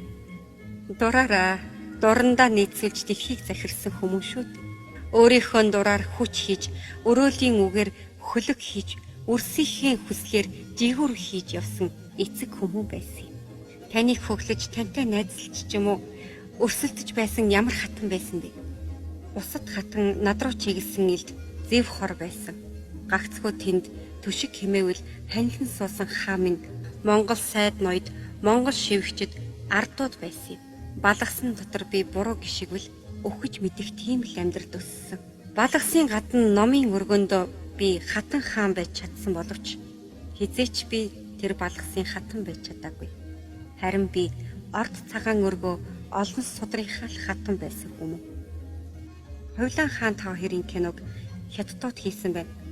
Дураараа дурандаа нийцүүлж дэлхийг захирсан хүмүүн шүү дээ. Өөрийнхөө дураар хүч хийж, өрөөлийн үгээр хөлөг хийж, үрсийнхээ хүслээр жигүүр хийж явсан эцэг хүмүүн байсан юм. Таныг хөглөж, тантай найзалж ч юм уу өрсөлдөж байсан ямар хатан байсан бэ? Бусад хатан над руу чиглэсэн илд зэв хор байсан. Гагцхүү тэнд түшиг хэмээвэл ханилан суусан хаа минь Монгол сайд ноёд, Монгол шивгчд ардууд байсан юм. Балгасан дотор би буруу гишигвэл өхөж мэдэх тийм л амьдралд өссөн. Балгасын гадна номын өргөндөө би хатан хаан байж чадсан боловч хизээч би тэр балгасын хатан байж чадаагүй. Харин би орд цагаан өргөө олон судрынхаа л хатан байсан хүмүүн. Хувлаан хаан тав хэрийн киног хятадууд хийсэн байна.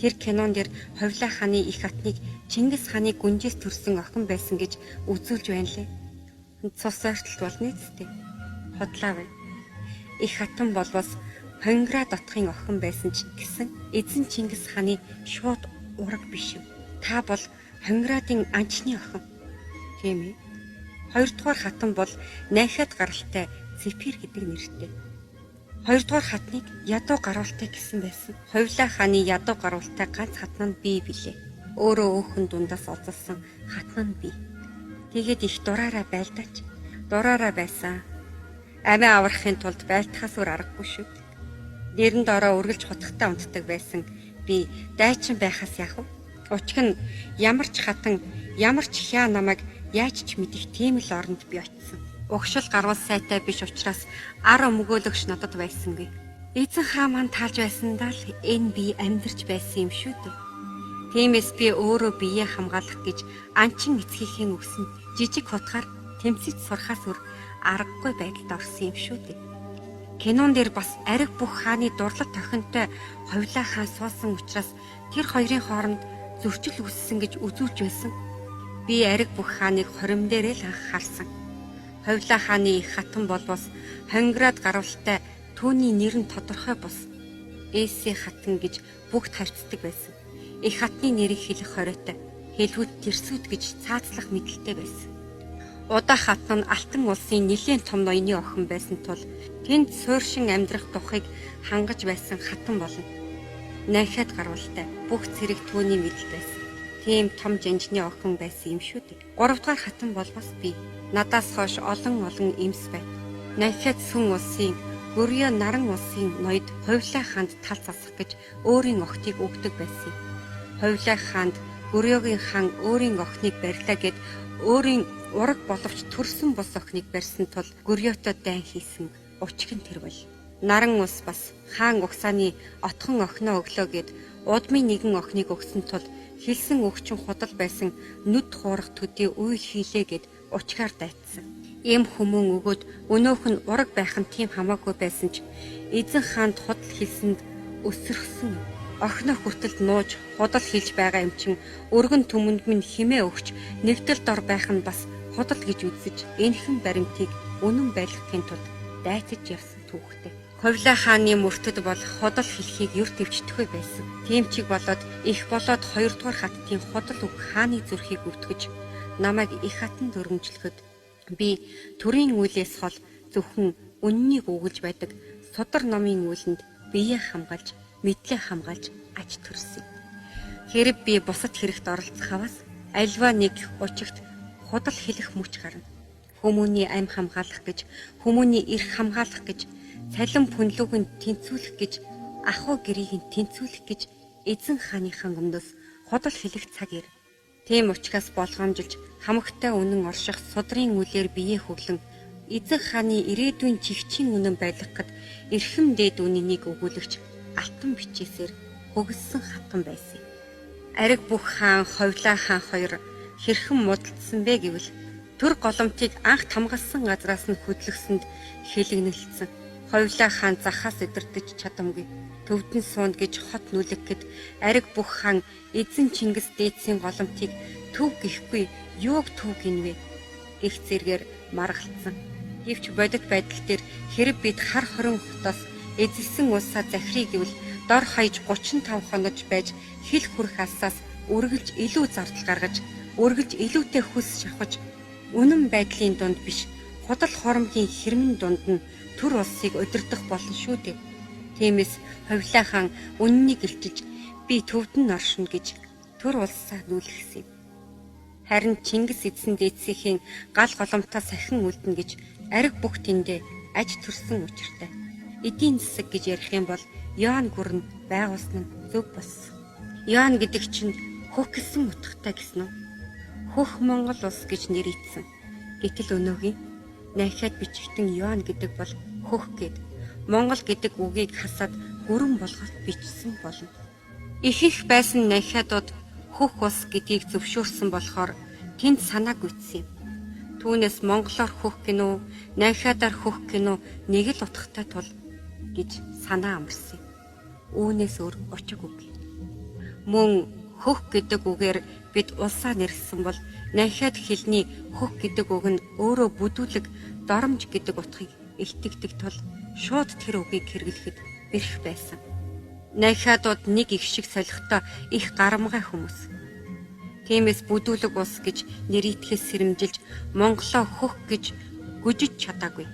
Тэр кинон дээр Хувлаа хааны их атныг Чингис хааны гүнжээс төрсэн охин байсан гэж үзүүлж байна лээ. Цус ойртолт болно үсттэй. Худлаа байна. Их хатан болвос Хонгра дотхын охин байсан ч гэсэн эзэн Чингис хааны шууд ураг биш юм. Та бол Хонградын анчны охин. Тийм ээ. Хоёрдугаар хатан бол Найхад гаралтай Цэпир гэдэг нэртэй. Хоёрдугаар хатныг ядуу гаруултай гэсэн байсан. Хувлаа хааны ядуу гаруултай ганц хатан нь би билээ. Өөрөө өөхөн дундаас олзолсон хатан нь би. Тэгээд их дураараа байлдаач. Дураараа байсан. Амиа аврахын тулд байлдахаас өөр аргагүй шүү дээ. Дэрэн доороо үргэлж хутагтаа унтдаг байсан. Би дайчин байхаас яах вэ? Учир нь ямар ч хатан, ямар ч хяа намайг яаж ч мэдэх тийм л оронд би очисон. Угшил гарвал сайтай биш учраас ар өмгөөлөгч надад байсангүй. Эзэн хаан маань таалж байсандаа л энэ би амьдарч байсан юм шүү дээ. Тиймээс би өөрөө биеэ хамгаалах гэж анчин эцгийнхээ өгсөн жижиг хутгаар тэмцэж сурахаас өөр аргагүй байдалд орсон юм шүү дээ. Кинон дээр бас ариг бүх хааны дурлал тохинтой Хувлаа хаан суусан учраас тэр хоёрын хооронд зөрчил үүссэн гэж үзүүлж байсан. Би ариг бүх хааныг хорим дээрээ л анх харсан. Хувлаа хааны их хатан болвос Хонград гарвалтай түүний нэр нь тодорхой бус. Эсси хатан гэж бүгд харьцдаг байсан. Их хатны нэрийг хэлэх хориотой, хэлбэл тэрсүүд гэж цаацлах мэдлэлтэй байсан. Удаа хатан нь Алтан улсын нэлээн том ноёны охин байсан тул тэнд сууршин амьдрах тухыг хангаж байсан хатан болно. Найхад гарвалтай бүх цэрэг түүний мэдэлд байсан. Тийм том жанжны охин байсан юм шүү дээ. Гуравдугаар хатан болбос би. Надаас хойш олон олон эмс байт. Найхад сүн улсын Гөрьё наран улсын ноёд Хувлаа хаанд тал засах гэж өөрийн охтыг өгдөг байсан юм. Хувлаа хаанд Гөрьёгийн хаан өөрийн охиныг барьлаа гэд өөрийн ураг боловч төрсөн бус охиныг барьсан тул Гөрьётой дайн хийсэн учиг нь тэр бол. Наран улс бас хаан угсааны отхон охиноо өглөө гэд удмын нэгэн охиныг өгсөн тул хэлсэн өгчин худал байсан нүд хуурах төдий үйл хийлээ гэд учгаар дайтсан. Ийм хүмүүн өгөөд өнөөх нь ураг байх нь тийм хамаагүй байсан ч эзэн хаанд худал хэлсэнд өсөрхсөн юм. Охиноо хүртэл нууж худал хэлж байгаа юм чин өргөн түмэнд минь химээ өгч нэгдэл дор байх нь бас худал гэж үзэж энэхэн баримтыг үнэн байлгахын тулд дайцаж явсан түүхтэй. Хувлаа хааны мөртөд бол худал хэлхийг юр төвчтөхгүй байсан. Тийм чиг болоод их болоод хоёрдугаар хаттын худал үг хааны зүрхийг өвтгөж намайг их хатан дөрөмжлөхөд би төрийн үйлээс хол зөвхөн үннийг өгүүлж байдаг судар номын үйлэнд биеэ хамгаалж, мэдлээ хамгаалж аж төрсөн. Хэрэг би бусад хэрэгт оролцохоос альва нэг учигт худал хэлэх мөч гарна. Хүмүүний ам хамгаалах гэж, хүмүүний эрх хамгаалах гэж, цалин пүнлүүг нь тэнцвүүлэх гэж, ахуй гэрийг нь тэнцвүүлэх гэж эзэн хааныхаа өмнөөс худал хэлэх цаг ир. Тийм учраас болгоомжилж хамагтай үнэн орших судрын үлээр биеэ хөглөн эзэн хааны ирээдүйн чигчийн үнэн байлгахад эрхэм дээд үнэнийг өгүүлэгч алтан бичээсээр хөгөлсөн хатан байсан юм. Ариг бүх хаан, Хувлаа хаан хоёр хэрхэн муудалцсан бэ гэвэл төр голомтыг анх тамгалсан газраас нь хөдлөсөнд хэлэгнэлцсэн. Хувлаа хаан захаас өдөртөж чадамгүй. Төвдөн суунд гэж хот нүлэгхэд ариг бүх хаан эзэн Чингис дээдсийн голомтыг төв гэхгүй юуг төв гинвэ гэх зэргээр маргалцсан. Гэвч бодит байдал дээр хэрэг бид хар хорин хотоос эзэлсэн улсаа захирыг гэвэл дор хаяж 35 хонож байж хил хүрх алсаас үргэлж илүү зардал гаргаж, үргэлж илүүтэй хөлс шавхаж үнэн байдлын дунд биш, худал хоромгийн хэрмэн дунд нь төр улсыг удирдах болно шүү дээ. Тиймээс Хувлай хаан үнэнийг илчилж би төвд нь оршино гэж төр улсаа нүүлгэсэн юм. Харин Чингис эзэн дээдсийнхээ гал голомтоо сахин үлдэнэ гэж ариг бүх тэндээ аж төрсөн учиртай. Эдийн засаг гэж ярих юм бол Юан гүрэн байгуулсан нь зөв болсон. Юан гэдэг чинь хөх гэсэн утгатай гэсэн үү? Хөх Монгол улс гэж нэр итсэн. Гэтэл өнөөгийн Нанхиад бичигдэн Юан гэдэг бол хөх гэд Монгол гэдэг үгийг хасаад гүрэн болгоод бичсэн болно. Их их байсан Нанхиадууд хөх улс гэдгийг зөвшөөрсөн болохоор тэнд санаа гүйтсэн юм. Түүнээс монголоор хөх гинүү, Нанхиадаар хөх гинүү нэг л утгатай тул гэж санаа амарсан юм. Үүнээс өөр учиг үг. Мөн хөх гэдэг үгээр бид улсаа нэрлэсэн бол Нанхиад хэлний хөх гэдэг үг нь өөрөө бүдүүлэг, доромж гэдэг утгыг илтгэдэг тул шууд тэр үгийг хэрэглэхэд бэрх байсан. Нанхиадууд нэг их шиг солихтой их гарамгай хүмүүс. Тиймээс бүдүүлэг улс гэж нэр итгэхээс сэрэмжилж Монголоо хөх гэж гүжиж чадаагүй.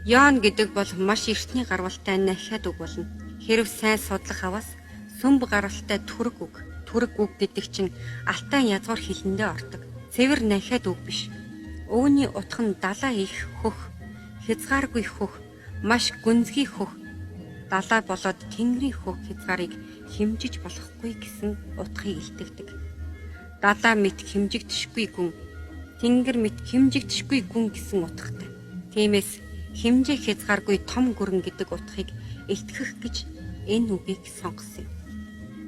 Йоан гэдэг бол маш эртний гарвалтай нахиад үг болно. Хэрв сайн судлах аваас сүмб гаралтай түрэг үг. Түрэг үг гэдэг чинь алтан язгуур хилэндээ ордог. Цэвэр нахиад үг биш. Үүний утга нь далай их хөх, хязгааргүй хөх, маш гүнзгий хөх, далай болоод тэнгэрийн хөх хязгаарыг хэмжиж болохгүй гэсэн утгыг илтгэдэг. Далай мэт хэмжигдэшгүй гүн, тэнгэр мэт хэмжигдэшгүй гүн гэсэн утгатай. Тиймээс хэмжээ хязгааргүй том гүрэн гэдэг утгыг илтгэх гэж энэ үгийг сонгосон юм.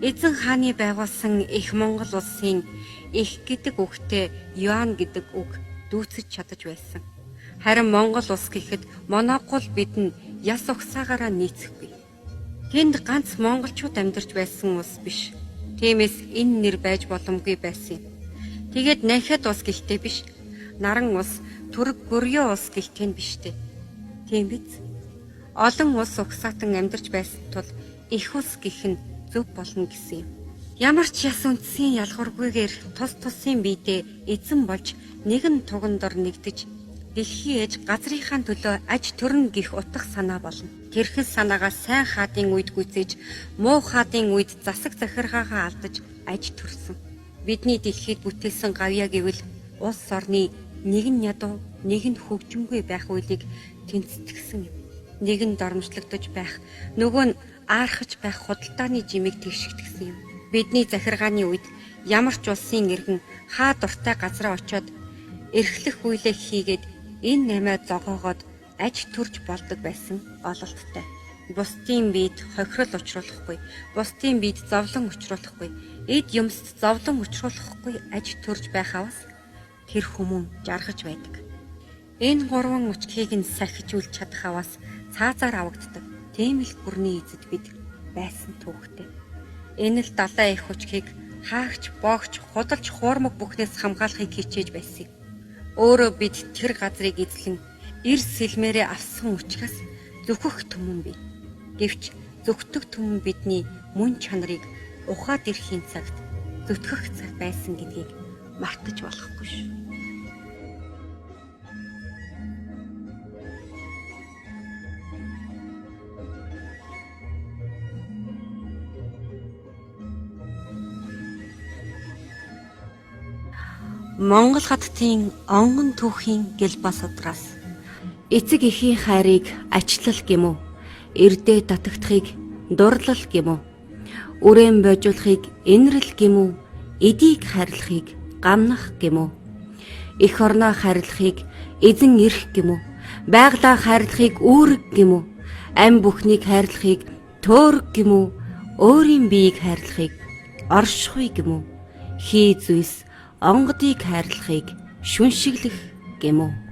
Эзэн хааны байгуулсан их Монгол улсын их гэдэг үгтэй Юан гэдэг үг дүүцэж чадаж байсан. Харин Монгол улс гэхэд Мононгол бидэнд яс угсаагаараа нийцэхгүй. Тэнд ганц монголчууд амьдарч байсан улс биш. Тиймээс энэ нэр байж боломгүй байсан юм. Тэгээд Нанхиад улс гэлтэй биш. Наран улс, Түрэг Гөрьё улс гэлтэй нь биш дээ. Тийм биз? Олон улс угсаатан амьдарч байсан тул их улс гэх нь зөв болно гэсэн юм. Ямар ч яс үндсийн ялгуургүйгээр тус тусын биедээ эзэн болж нэгэн туган дор нэгдэж дэлхийн ээж газрынхаа төлөө аж төрнө гэх утга санаа болно. Тэрхэн санаагаа сайн хаадын үед гүйцээж, муу хаадын үед засаг захиргаагаа алдаж аж төрсөн. Бидний дэлхийд бүтээсэн гавьяа гэвэл улс орны нэг нь ядуу, нэг нь хөгжингүй байх үйлийг тэнцэтгсэн юм. Нэг нь доромжлогдож байх, нөгөө нь аархаж байх худалдааны жимийг тэгшигдсэн юм. Бидний захиргааны үед ямар ч улсын иргэн хаа дуртай газраа очиод эрхлэх үйлээ хийгээд энэ амиа зогоогоод аж төрж болдог байсан ололттой. Бусдын биед хохирол учруулахгүй, бусдын биед зовлон учруулахгүй, эд юмст зовлон учруулахгүй аж төрж байхаваас тэр хүмүүн жаргаж байдаг. Энэ гурван учрыг нь сахижүүлж чадах аваас цаазаар авагддаг. Тийм л гүрний эзэд бид байсан түүхтэй. Энэ л далайн их хүчгийг хаагч, боогч, худалч, хуурмаг бүхнээс хамгаалахыг хичээж байсан юм. Өөрөө бид тэр газрыг эзлэн эр сэлмээрээ авсан учраас зүхэх түмэн бий. Гэвч зүхтэг түмэн бидний мөн чанарыг ухаад ирэхийн цагт зүтгэх цаг байсан гэдгийг мартаж болохгүй шүү. Монгол хаттын онгон түүхийн гэлба судраас эцэг эхийн хайрыг ачлал гэмүү, эрдээ татагдахыг дурлал гэмүү, үрээн божуулахыг инрэл гэмүү, эдийг хайрлахыг гамнах гэмүү, эх орноо хайрлахыг эзэн эрх гэмүү, байгалаа хайрлахыг үүрэг гэмүү, ам бүхнийг хайрлахыг төөрөг гэмүү, өөрийн биеийг хайрлахыг оршихуй гэмүү, хий зүйлс онгодыг хайрлахыг шүншиглэх гэмүү.